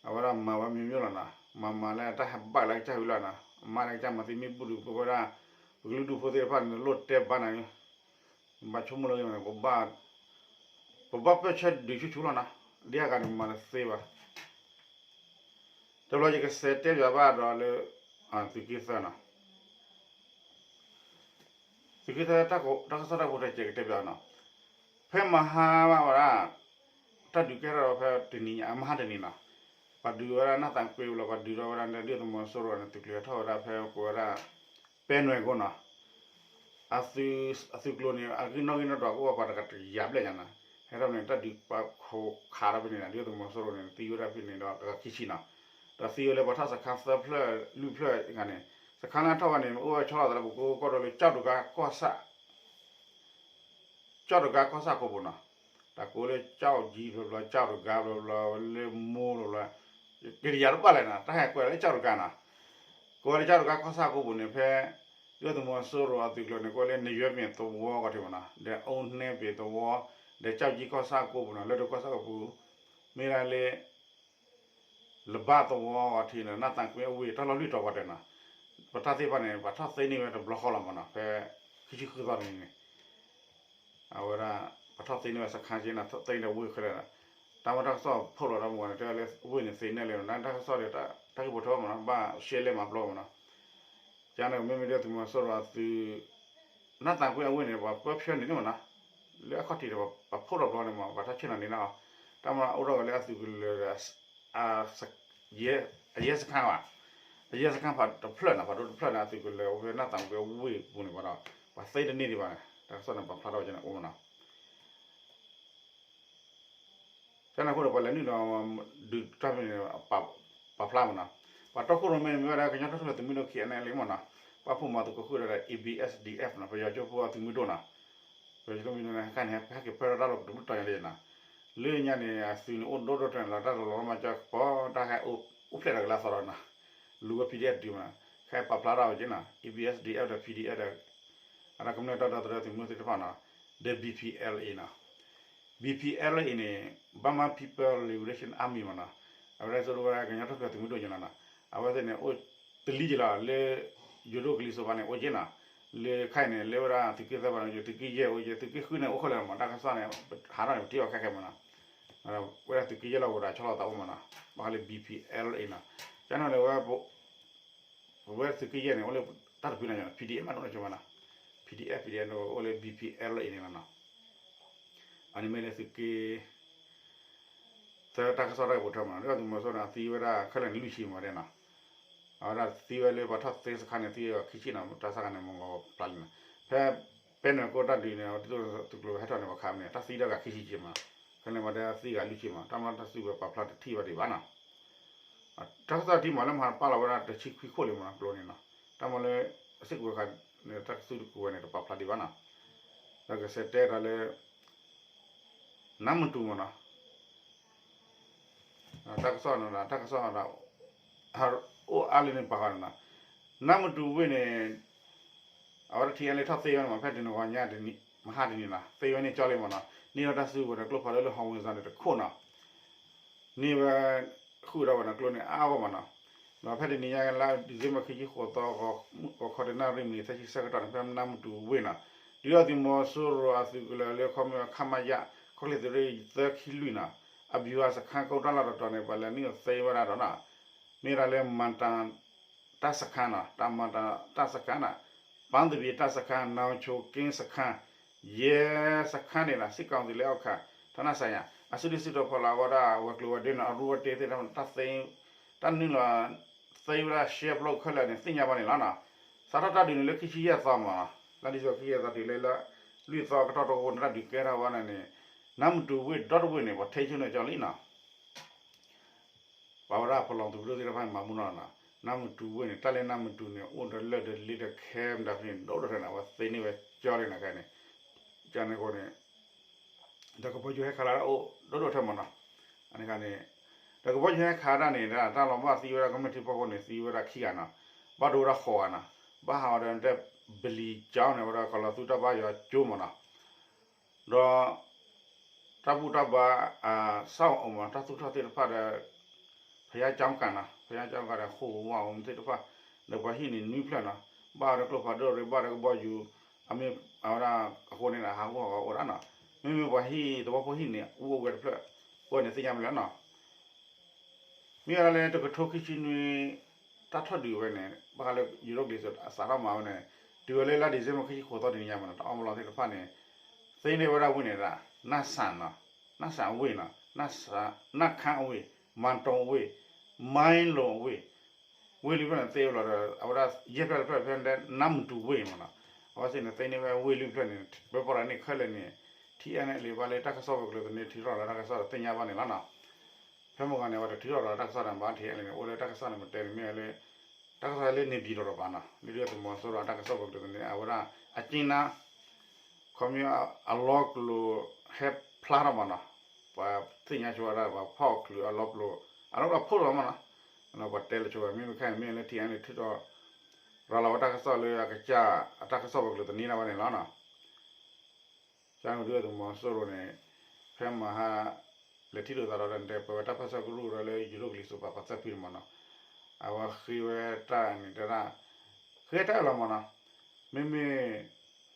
အဝဲဒၣ်မၤဝဲမံၤမံၤလီၤနီၤ, မၤမၤလၢတၢ်ဟဲဘၣ်လၢကစၢ်ဝံၤလီၤနီၤ, အမါတကစၢ်မၤသံမ့ၢ်ဘူၣ်ဒီး ပဝဲဒၣ် ပကလုာ်ဒူၣ်ဖိသ့ၣ်တဖၣ်န့ၣ် တလိၣ်တဲဘၣ်နီၤ, ဘၣ်ဆိကမိၣ်လၢ ပဘၣ်ပၢၢ်ဆၢဒုးဆူၣ်ဆူၣ်လီၤနီၤ, ဒ်အဂၤန့ၣ်မၤတသ့ဘၣ် တဘျီယကစးတဲပၠးဘၣ်ဒီးလၢ သုးက့သၢနီၤ, သုးက့သၢ တၢ်ကစီၣ်တၢ်ကဖိထဲယကတဲပၠးနီၤ, ဖဲမဟါဘၣ်ဝဲဒၣ် တၢ်ဒုးကဲထီၣ်ဒီးဖဲတနံၤညါ မဟါတနံၤနီၤ, ပှၤဒုးဝဲဒၣ်နၢ်သးကွ့ဘျီ ပှၤဒုးထီၣ်ဝဲဒၣ်လၢဒုၣ်ဒါသုးမီၤစိရိၤန့ၣ် သုးကျိၤဟဲထီၣ်ဝဲဒၣ်ဖဲပဝဲဒၣ် ပဲနွဲၣ်ကိၣ်နီၤ, အသုးကျိၤန့ၣ် အဂံၢ်နီၣ်ဂံၢ်နီၣ်ဒွးကအိၣ်ပှၤတကယၤဘျဲၣ်ညါနီၤ, ဟဲထီၣ်န့ၣ် တၢ်ဒုးပာ်ခိးခးထီၣ်ဖဲန့ၣ် ဒုၣ်ဒါသုးမီၤစိရိၤန့ၣ် သံဝဲဒၣ်ဖဲန့ၣ်ဒီးတဂၤခံဆံနီၤ, ဒီးသံဝဲလၢပှၤထီၣ်စခါသၢဖျၢၣ်လွံၢ်ဖျၢၣ်ဂၤန့ၣ်, စခါလၢထီၣ်ဝဲန့ၣ် အိၣ်ဝဲဆီလီၤသးလၢပကိးကီၢ်ဒိၣ်လၢကၠီၣ်တဂါကီၢ်ဆၣ် ကၠီၣ်တဂါကီၢ်ဆၣ်ကိးပူၤနီၤ, တၢ်ကိးလၢကၠီၣ်ကၠံဘျီဘျီ ကၠီၣ်တဂါဘျီဘျီ လၢမိၢ်ဘျီဘျီ, က့ၤတယၤတဘၣ်လဲၣ်နီၤ, တၢ်ဟဲကွဲးလၢကၠီၣ်တဂါနီၤ, ကိးဝဲလၢကၠီၣ်တဂါကီၢ်ဆၣ်ကိးပူၤန့ၣ် ဖဲ ဒုၣ်ဒါသုးမီၤစိရိၤအသုးကျိၤန့ၣ် ကိးလၢနယွဲပ့ၤသဝီကီၢ်ထံးမနီၤ, ဒီးအိၣ်နှဲပ့ၤသဝီ, ဒီးကၠီၣ်ကၠံကီၢ်ဆၣ်ကိးပူၤနီၤ, လၢဒိကီၢ်ဆၣ်ကပူၤ, မ့ၢ်ဒၣ်လၢ လဘၣ်သဝီအထံးန့ၣ် နၢ်သးကွ့အဝ့ၢ်တၢ်လီၢ်လွံၢ်တီၤဝဲတဲနီၤ, ပတၢ်သ့ၣ်တဖၣ်န့ၣ် ပှၤထီၣ်သ့န့ၢ်ဝဲတဘျီဃီလီၤမနီၤ, ဖဲခံဆံဃုသီတနံၤန့ၣ်, အဝဲဒၣ် ပှၤထီၣ်သ့န့ၢ်ဝဲစခါက့နီၤ, သ့န့ၢ်ဝ့ၢ်ခဲလၢာ်, တၢ်မ့ၢ်တၢ်ကစီၣ်ဖီၣ်လီၤတၢ်မုၢ်ဂီၤန့ၣ် တဲလၢဝ့ၢ်န့ၣ်သ့န့ၢ်လံနီၤ, တၢ်ကစီၣ်ဒီး တၢ်ဂ့ၢ်ပိာ်ထွဲမနီၤ, ဘၣ်ရှဲလဲၣ်မၤပျီမနီၤ, ကန့ၣ်မ့မ့ၢ်ဒုၣ်ဒါသုးမီၤစိရိၤအသုး နၢ်သးကွ့အဝ့ၢ်န့ၣ် ပှၤပၢဖၢန့ၣ်န့ၣ်မနီၤ, လၢအခီၣ်ထံးဒီး ပှၤဖီၣ်လီၤဘျီန့ၣ်မနီၤ, ပှၤထီၣ်ဆ့ၣ်နီၤန့ၣ်နီၤ, တၢ်မ့ၢ်အိၣ်ထီၣ်ဝဲလၢအသုးကလၢၤဒီး အ အရဲစခန်းဘၣ်, အရဲစခန်းဖးတဖျၢၣ်န့ၣ် ဖးဒိၣ်တဖျၢၣ်န့ၣ် အသုးကလၢၤအိၣ်ဖဲနၢ်သးကွ့အဝ့ၢ်ပူၤန့ၣ်ဘၣ်ဒီး ပှၤသ့တန့ၢ်ဒံးဘၣ်န့ၣ် တၢ်ကစီၣ်န့ၣ် ပာ်ဖျါထီၣ်ဝဲန့ၣ်အိၣ်မနီၤ, ကန့ၣ်အဃိဒီး ပှၤလဲၤနုာ်ဒီး ဒုးတၢ်ဖဲန့ၣ် ပာ်ဖျါမနီၤ, ပှၤတီခိၣ်ရိၣ်မဲန့ၣ် မ့ၢ်ဝဲဒၣ်ကညီတၢ်ထူၣ်ဖျဲးသုးမုၢ်ဒိၣ် ခ့ၣ်အဲၣ်အဲၣ်လ့ၣ်မနီၤ, ပာ်ဖှိၣ်မၤသကိးဃုာ်ဒီး A B S D F နီၤ, ပယီၤကၠိဖိအသုးမုၢ်ဒိၣ်နီၤ, ပယီၤကၠိဖိမုၢ်ဒိၣ်န့ၣ် ဟဲခါန့ၣ် ဟဲက့ၤပၢထီၣ်တၢ်လီၢ်တဘျုးတီၤညါလံနီၤ, လၢညါန့ၣ် အသုးန့ၣ်အိၣ်ဒိၣ်ဒိၣ်ထီန့ၣ်လီၤ, တၢ်တလီၤလီၤမၤကၢကပီၤ တၢ်ဟဲအိၣ်ဖျဲၣ်ဒီးကလၢအသီဒီးနီၤ, လူၤဝဲ P D F ဒုးမနီၤ, ခဲအံၤပာ်ဖျါထီၣ်ဝဲက့နီၤ, A B S D F ဒီး P D F ဒီး အတၢ်ကမျၢၢ်တၢ်ဒီသဒၢသုးမုၢ်သ့ၣ်တဖၣ်နီၤ, ဒီး B P L A နီၤ, B P L A န့ၣ် Burma People Liberation Army မနီၤ, အဝဲဒၣ်ဆိဝဲကညီတၢ်ထူၣ်ဖျဲးသုးမုၢ်ဒိၣ်က့နီၤ, အဝဲသ့ၣ်န့ၣ် အိၣ်တလံၤက့လီၤ လၢ ယိၤဒိၣ်ကလံၤစိးပၤန့ၣ် အိၣ်က့နီၤ, လၢခဲအံၤန့ၣ် လၢဝဲဒၣ်သုးက့သၢဘၣ်န့ၣ် သုးက့ယဲၢ်အိၣ်က့, သုးက့ဃုန့ၣ် အိၣ်ခဲလၢာ်မနီၤ, တၢ်ကစီၣ်န့ၣ် ဟးထီၣ်န့ၣ် ပထံၣ်အီၤခဲခဲမနီၤ, ဝဲဒၣ်သုးက့ယဲၢ်လီၤဝဲဒၣ်ဆီလီၤသးအိၣ်မနီၤ, ဘၣ်ဃးလၢ B P L A နီၤ, ကန့ၣ်လၢဝဲ ပဝဲသုးက့ယဲၢ်န့ၣ် အိၣ်လၢတၢ်တဖုန့ၣ် P D F မနီၤ အိၣ်လၢ P D F, P D F န့ၣ် အိၣ်လၢ B P L A န့ၣ်လီၤနီၤ, အန့ၣ်မ့ၢ်လၢသုးက့ သၢတၢ်ကစီၣ်တၢ်ကပိာ်ထွဲမနီၤ, ဒုၣ်ဒါသုးမီၤစိရိၤန့ၣ် အသံဝဲဒၣ်ခဲလၢာ်န့ၣ်လွံၢ်ဆံမနီၤ, အဝဲဒၣ်သံဝဲလၢပှၤထီၣ်သ့စခါန့ၣ် သံဝဲခံဆံနီၤ, တၢ်စခါန့ၣ် မ့ၢ်ဂီၤဖျါလံနီၤ, ဖဲ ပဲနွဲၣ်ကိၣ်တၢ်ဒုးန့ၣ် ဒ်သိးသုးကျိၤဟဲထီၣ်န့ၣ် ပှၤခးန့ၣ် တၢ်သံဒၣ်ဂၤခံဆံက့မနီၤ, ခဲန့ၣ်မၤဒၣ်သံဂၤလွံၢ်ဆံမနီၤ, တၢ်မၤတၢ်စုကဝဲၤပာ်ဖျါတထံၣ်ဘၣ်ဒံးဘၣ်နီၤ, တၢ်ကစီၣ်တံၢ်မးလၢမဟါပာ်လီၤဝဲဒၣ်တဆံခွံခိၣ်လံမနီၤ, ကျိန့ၣ်နီၤ, တၢ်မၤလၢ အစ့ၢ်ကီးခါန့ၣ် တၢ်ကစီၣ်တကူဝဲန့ၣ် တပာ်ဖျါဒံးဘၣ်နီၤ, ဒီးကစဲးတဲတၢ်လၢ နါမတူၤမနီၤ, တၢ်ကစီၣ်နီၤ တၢ်ကစီၣ်ဒီး အိၣ်အါလၢန့ၣ်ပာ်ဃာ်နီၤ, နါမတူၤဝ့ၢ်န့ၣ် အဝဲဒၣ် ထံၣ်အဲလ့ထီၣ်သ့ဝဲန့ၣ်မး ဖဲတနံၤဂီၤညါ မဟါတနံၤနီၤ သ့ဝဲန့ၣ်ကၠီလံမးနီၤ န့ၢ်ဝဲတၢ်စုကဝဲၤဒီးကျိဖးဒိၣ်လၢ ဟီၣ်ဝ့ၤစၣ်န့ၣ်တခိၣ်နီၤ န့ၢ်ဝဲ ဃုာ်ဒီးဝဲန့ၣ်ကျိန့ၣ်အါဂီၢ်မးနီၤ ဒီးဖဲတနံၤညါလါ December ခံဆံဃိးသီ ဂီၤခီတနၣ်ရံၣ်မံးနံးသၢဆံဆၢကတီၢ်န့ၣ် ဖဲနါမတူၤဝ့ၢ်နီၤ ဒုၣ်ဒါသုးမီၤစိရိၤအသုးကလၢၤလၢခီမီ ခမရ ခီၣ်ချ့သုးရ့ၣ်သၢခံလွံၢ်နီၤ အဗျူဟာစခန်း ကိးတၢ်လီၢ်တတီၤန့ၣ် ပှၤလဲၤနုာ်သ့ဝဲဒၣ်ဒီးနီၤ မ့ၢ်ဝဲဒၣ်လၢ မတန် တပ်စခန်းနီၤ တၢ်မတန်တပ်စခန်းနီၤ ပန်းသပြေတပ်စခန်း နောင်ချိုကင်းစခန်း ရဲစခန်းန့ၣ်နီၤ စစ်ကောင်စီလက်အောက်ခံ ဌာနဆိုင်ရာ အစုဒုၣ်စုတီၤဖီလာ်ဝဲဒၣ် ဝဲၤကျိၤဝဲၤဒ့နီၤ အရူဝဲတ့သ့ၣ်တဖၣ်န့ၣ် တၢ်နုာ်လီၤ သ့ဝဲဒၣ်ရှဲပျီခဲလၢာ်န့ၣ် သ့ၣ်ညါဘၣ်န့ၣ်လီၤနီၤ စးထီၣ်တၢ်ဒုးန့ၣ်လၢခံဆံယဲၢ်သီမးနီၤ လါဒံၣ်စ့ဘၢၣ်ခံဆံယဲၢ်သီတုၤလၢလါ လွံၢ်သီကတီၢ်တကဝီၤန့ၣ် တၢ်ဒုးကဲထီၣ်ဝဲဒၣ်န့ၣ် နါမတူၤဝ့ၢ်ဒီတဝ့ၢ်န့ၣ် ပှၤထိန်းချုပ်န့ၢ်ကၠီလံနီၤ ပှၤဝဲဒၣ်ပလီၢ်သုးပဒိၣ်သ့ၣ်တဖၣ်န့ၣ် မၤမူနီၤနီၤ နါမတူၤဝ့ၢ်န့ၣ် တၢ်လၢနါမတူၤန့ၣ် အိၣ်ဒီးလၢၢ်ဒီးလ့ဒီးခဲမတၤဖဲန့ၣ် ဒိၣ်ဒိၣ်ထဲန့ၣ် အဝဲသ့န့ၢ်ဝဲကၠီလံနီၤခဲန့ၣ် ကန့ၣ်အဃိန့ၣ် ဒီးကဘီယူၤဟဲခးတၢ်အိၣ်ဒိၣ်ဒိၣ်ထဲမးနီၤ အန့ၣ်ခါန့ၣ် ဒီးကဘီယူၤဟဲခးတၢ်န့ၣ် တၢ်လီၤဘၣ်သံဝဲဒၣ်ကမျၢၢ်ထံဖီခိၣ်န့ၣ် သံဝဲဒၣ်ခံဂၤနီၤ ဘၣ်ဒိဝဲဒၣ်ဃိးဂၤနီၤ ဘၣ်ဟးဂီၤဒီးတဲ ပလံၤကၠီန့ၣ် ဝဲဒၣ်ကီၤလီၤသူတၢ်ဘါယွၤကၠိမးနီၤ ဒီး တၢ်ဘူၣ်တၢ်ဘါ အစၢ်အီၤမး တၢ်သူၣ်ထီၣ်သ့ၣ်တဖၣ်ဒီး ဘုရားကျောင်းကနီၤ ဘုရားကျောင်းကဒီး ဃိာ်ဝါအီၤသ့ၣ်တဖၣ် ဒီးပှၤဟံၣ်န့ၣ်နွံဖျၢၣ်နီၤ ဘၣ်ဝဲဒၣ်ကျိဖးဒိၣ်ရ့ ဘၣ်ဒီးကဘီယူၤ အမ့ၢ်အဝဲဒၣ်အဃိန့ၣ် ဟးဂူာ်ဟးဂီၤအိၣ်ဒၣ်နီၤ မ့မ့ၢ်ပှၤဟံၣ်သဝီဖိဟံၣ်န့ၣ် အူအဝဲတဖျၢၣ် အိၣ်န့ၣ်သ့ၣ်ညါမ့ၢ်လီၤနီၤ မ့ၢ်ဝဲဒၣ်လၢတကထိခံဆံနွံ တၢ်ထီၣ်ဒုးဝဲန့ၣ် ဘၣ်ဃးလၢယူၤဒိၣ်ကလံၤစိးအစးထီၣ်မၤဝဲန့ၣ် တုၤဝဲလၢလါ December ခံဆံဃိးသီတနံၤညါမးနီၤ တၢ်အီၣ်မလီၤသ့ၣ်တဖၣ်န့ၣ် သ့န့ၢ်ဝဲဒၣ်ဝ့ၢ်န့ၣ်ဒၣ် နၢ်စၣ်နီၤ နၢ်စၣ်ဝ့ၢ်နီၤ နၢ်ခါအဝ့ၢ် မၤတီၤအဝ့ၢ် မၢလီၤအဝ့ၢ် ဝ့ၢ်လွံၢ်ဖျၢၣ်န့ၣ်သ့ဝဲလီၤဒီး အဝဲဒၣ်ယဲၢ်ဖျၢၣ်တဖျၢၣ်ဖဲဒၣ် နါမတူၤဝ့ၢ်မးနီၤ အဝဲသ့ၣ်န့ၣ်သ့န့ၢ်ဝဲဝ့ၢ်လွံၢ်ဖျၢၣ်န့ၣ် ပၢပီၢ်ရၤန့ၣ်ခဲလၢာ်န့ၣ် ထံအဲၣ်န့ၣ်လံ ဘၣ်လၢတၢ်ကစီၣ်ပှၤကလုာ်သန့ ထံရူၢ်လီၤတၢ်ကစီၣ်ဒီးသ့ၣ်ညါဘၣ်န့ၣ်လီၤနီၤ ဖဲမုၢ်ဂီၤန့ၣ် အဝဲတထံၣ်ထီၣ်ဒီးတၢ်ကစီၣ်န့ၣ်ဘၣ် ထံအဲၣ်န့ၣ် အိၣ်လၢတၢ်ကစီၣ်န့ၣ် ပတဲန့ၣ်မ့ၢ်လၢ တၢ်ကစီၣ်လၢန့ၣ်ပံၤဒီးတပၤနီၤ လၢဒုၣ်ဒါသုးမီၤစိရိၤအတၢ်ကစီၣ်ပှၤကလုာ်သန့ အဝဲဒၣ် အက့နါ ခီမ့ၢ်အလီၤကျိၤဟဲဖျါထီၣ်မးနီၤ ပှၤသ့ၣ်ညါဆိဝဲဒၣ် ပှၤဖီၣ်ချုးအလီၤကျိၤ အလီၤကျိၤဖိလီၤမးနီၤ ပှၤတဲလၢဆိဝဲ မ့မ့ၢ်ခဲအံၤမ့ၢ်လၢထံအဲၣ်န့ၣ် ထံၣ်ထီၣ် ရၤလီၤဝဲတၢ်ကစီၣ်လၢအကစၢ် အတၢ်ကစီၣ်ပှၤကလုာ်သန့တၢ်ဘၣ်န့ၣ်လီၤနီၤ ကန့ၣ်ဒုၣ်ဒါသုးမီၤစိရိၤန့ၣ် ဖဲမဟါ လဲၤထံၣ်လိာ်သးဒီး တဲပၢဝဲတၢ်ပၢဆှၢကရူၢ်ဒီးလၢယူၤဒိၣ်ကလံၤစိးပၤပှၤသၢဖုန့ၣ်မးနီၤ အဝဲဃ့ဝဲတၢ်န့ၣ်တဲဒၣ် ဃ့တၢ်အၢၣ်လီၤမးနီၤ မ့မ့ၢ်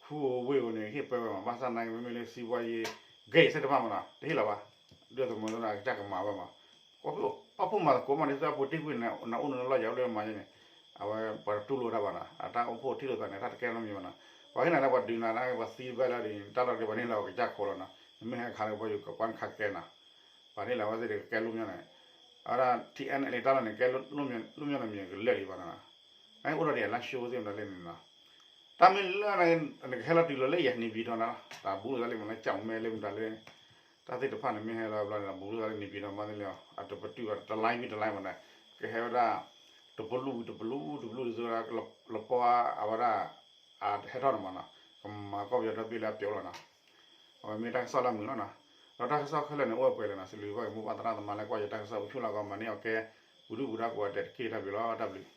ခူဧိၤဝ့ၢ်ဧိၤန့ၣ် ဟ့ၣ်ပၢဝဲမး ဘၣ်ဆၣ်နာ်က့ မ့မ့ၢ်လၢ စီးပွားရေးဂိတ် သ့ၣ်တဖၣ်မးနီၤ တဟ့ၣ်လီၤဘၣ် ဒုၣ်ဒါသုးမီၤစိရိၤန့ၣ် အကစၢ်ကမၤဝဲမး ပာ်ဖှိၣ်မၤသကိးမးန့ၣ် သုအပူၤတ့ၢ်ကွံာ်န့ၣ် နအိၣ်နလီၢ်ယၤအိၣ်လၢမၤယဲန့ၣ် အဝဲပှၤတတူၢ်လိာ်တၢ်ဘၣ်နီၤ အတၢ်အိၣ်ဖှိၣ်ထံၣ်လိာ်သးန့ၣ် တၢ်တကဲလိၣ်မံၤဘၣ်နီၤ ပှၤဟ့ၣ်နၤလၢပှၤဒုးနၤလၢပှၤသံတဘၣ်လၢဒ်န့ၣ် တၢ်လီၢ်တကဲပှၤန့ၢ်လီၤကစၢ်ခိၣ်လီၤနီၤ နမ့ၢ်ဟဲခးလၢပှၤယူၤကပှၢ်နခးကဲနီၤ ပှၤန့ၢ်လီၤဝဲသ့ၣ်တကဲလိၣ်မံၤန့ၣ် အဝဲဒၣ် ထံအဲၣ်န့ၣ်လံ တၢ်လီၢ်န့ၣ် ကဲလိၣ်မံၤန့ၣ်ကလၢာ်လံဘၣ်နီၤ နအိၣ်ဒီးဒ်အလါၡိသ့ၣ်မတၤလဲၣ်န့ၣ်နီၤ တၢ်မ့ၢ်လၢ နကဟဲလီၤတုၤလီၤလၢယၤန့ၣ်ပံၤဒီးနီၤ တၢ်ဘူးလိာ်သးလၢမနုၤ ကၠီၣ်မဲလၢမတၤလၢ တၢ်သ့ၣ်တဖၣ်န့ၣ်မ့ၢ်ဟဲလီၤဘျီန့ၣ် တၢ်ဘူးလိာ်သးလၢန့ၣ်ပံၤဒီးမၤသ့လံ အတပတုာ်ဘၣ် တလါဝံၤတလါမးန့ၣ် ကဟဲဝဲဒၣ် တပလူဝံၤတပလူ တပလူတစုဝဲဒၣ် လပီအဝဲဒၣ် အဟဲထီၣ်န့ၣ်မးနီၤ ကမၤကီၢ်ပယီၤဒီဘ့ၣ်လၢအပျီလီၤနီၤ အဝဲမ့ၢ်တၢ်ကစီၣ်လၢမုာ်လီၤနီၤ ဒီးတၢ်ကစီၣ်ခဲလၢာ်န့ၣ် အိၣ်ဝဲပှဲၤလၢနီၤ စံးဘျုးဘၣ်က့ၤမိၢ်ပၢ်သရၣ်သမါလၢကွၢ်ယတၢ်ကစီၣ် ပဆူၣ်လီၤကီးမၤန့ၢ်အီၤကဲ ပူၤဒုၣ်ပူၤဒါကိးဂၤဒဲးတက့ၢ် တၢ်ဘျုးလီၤ တၢ်ဘျုး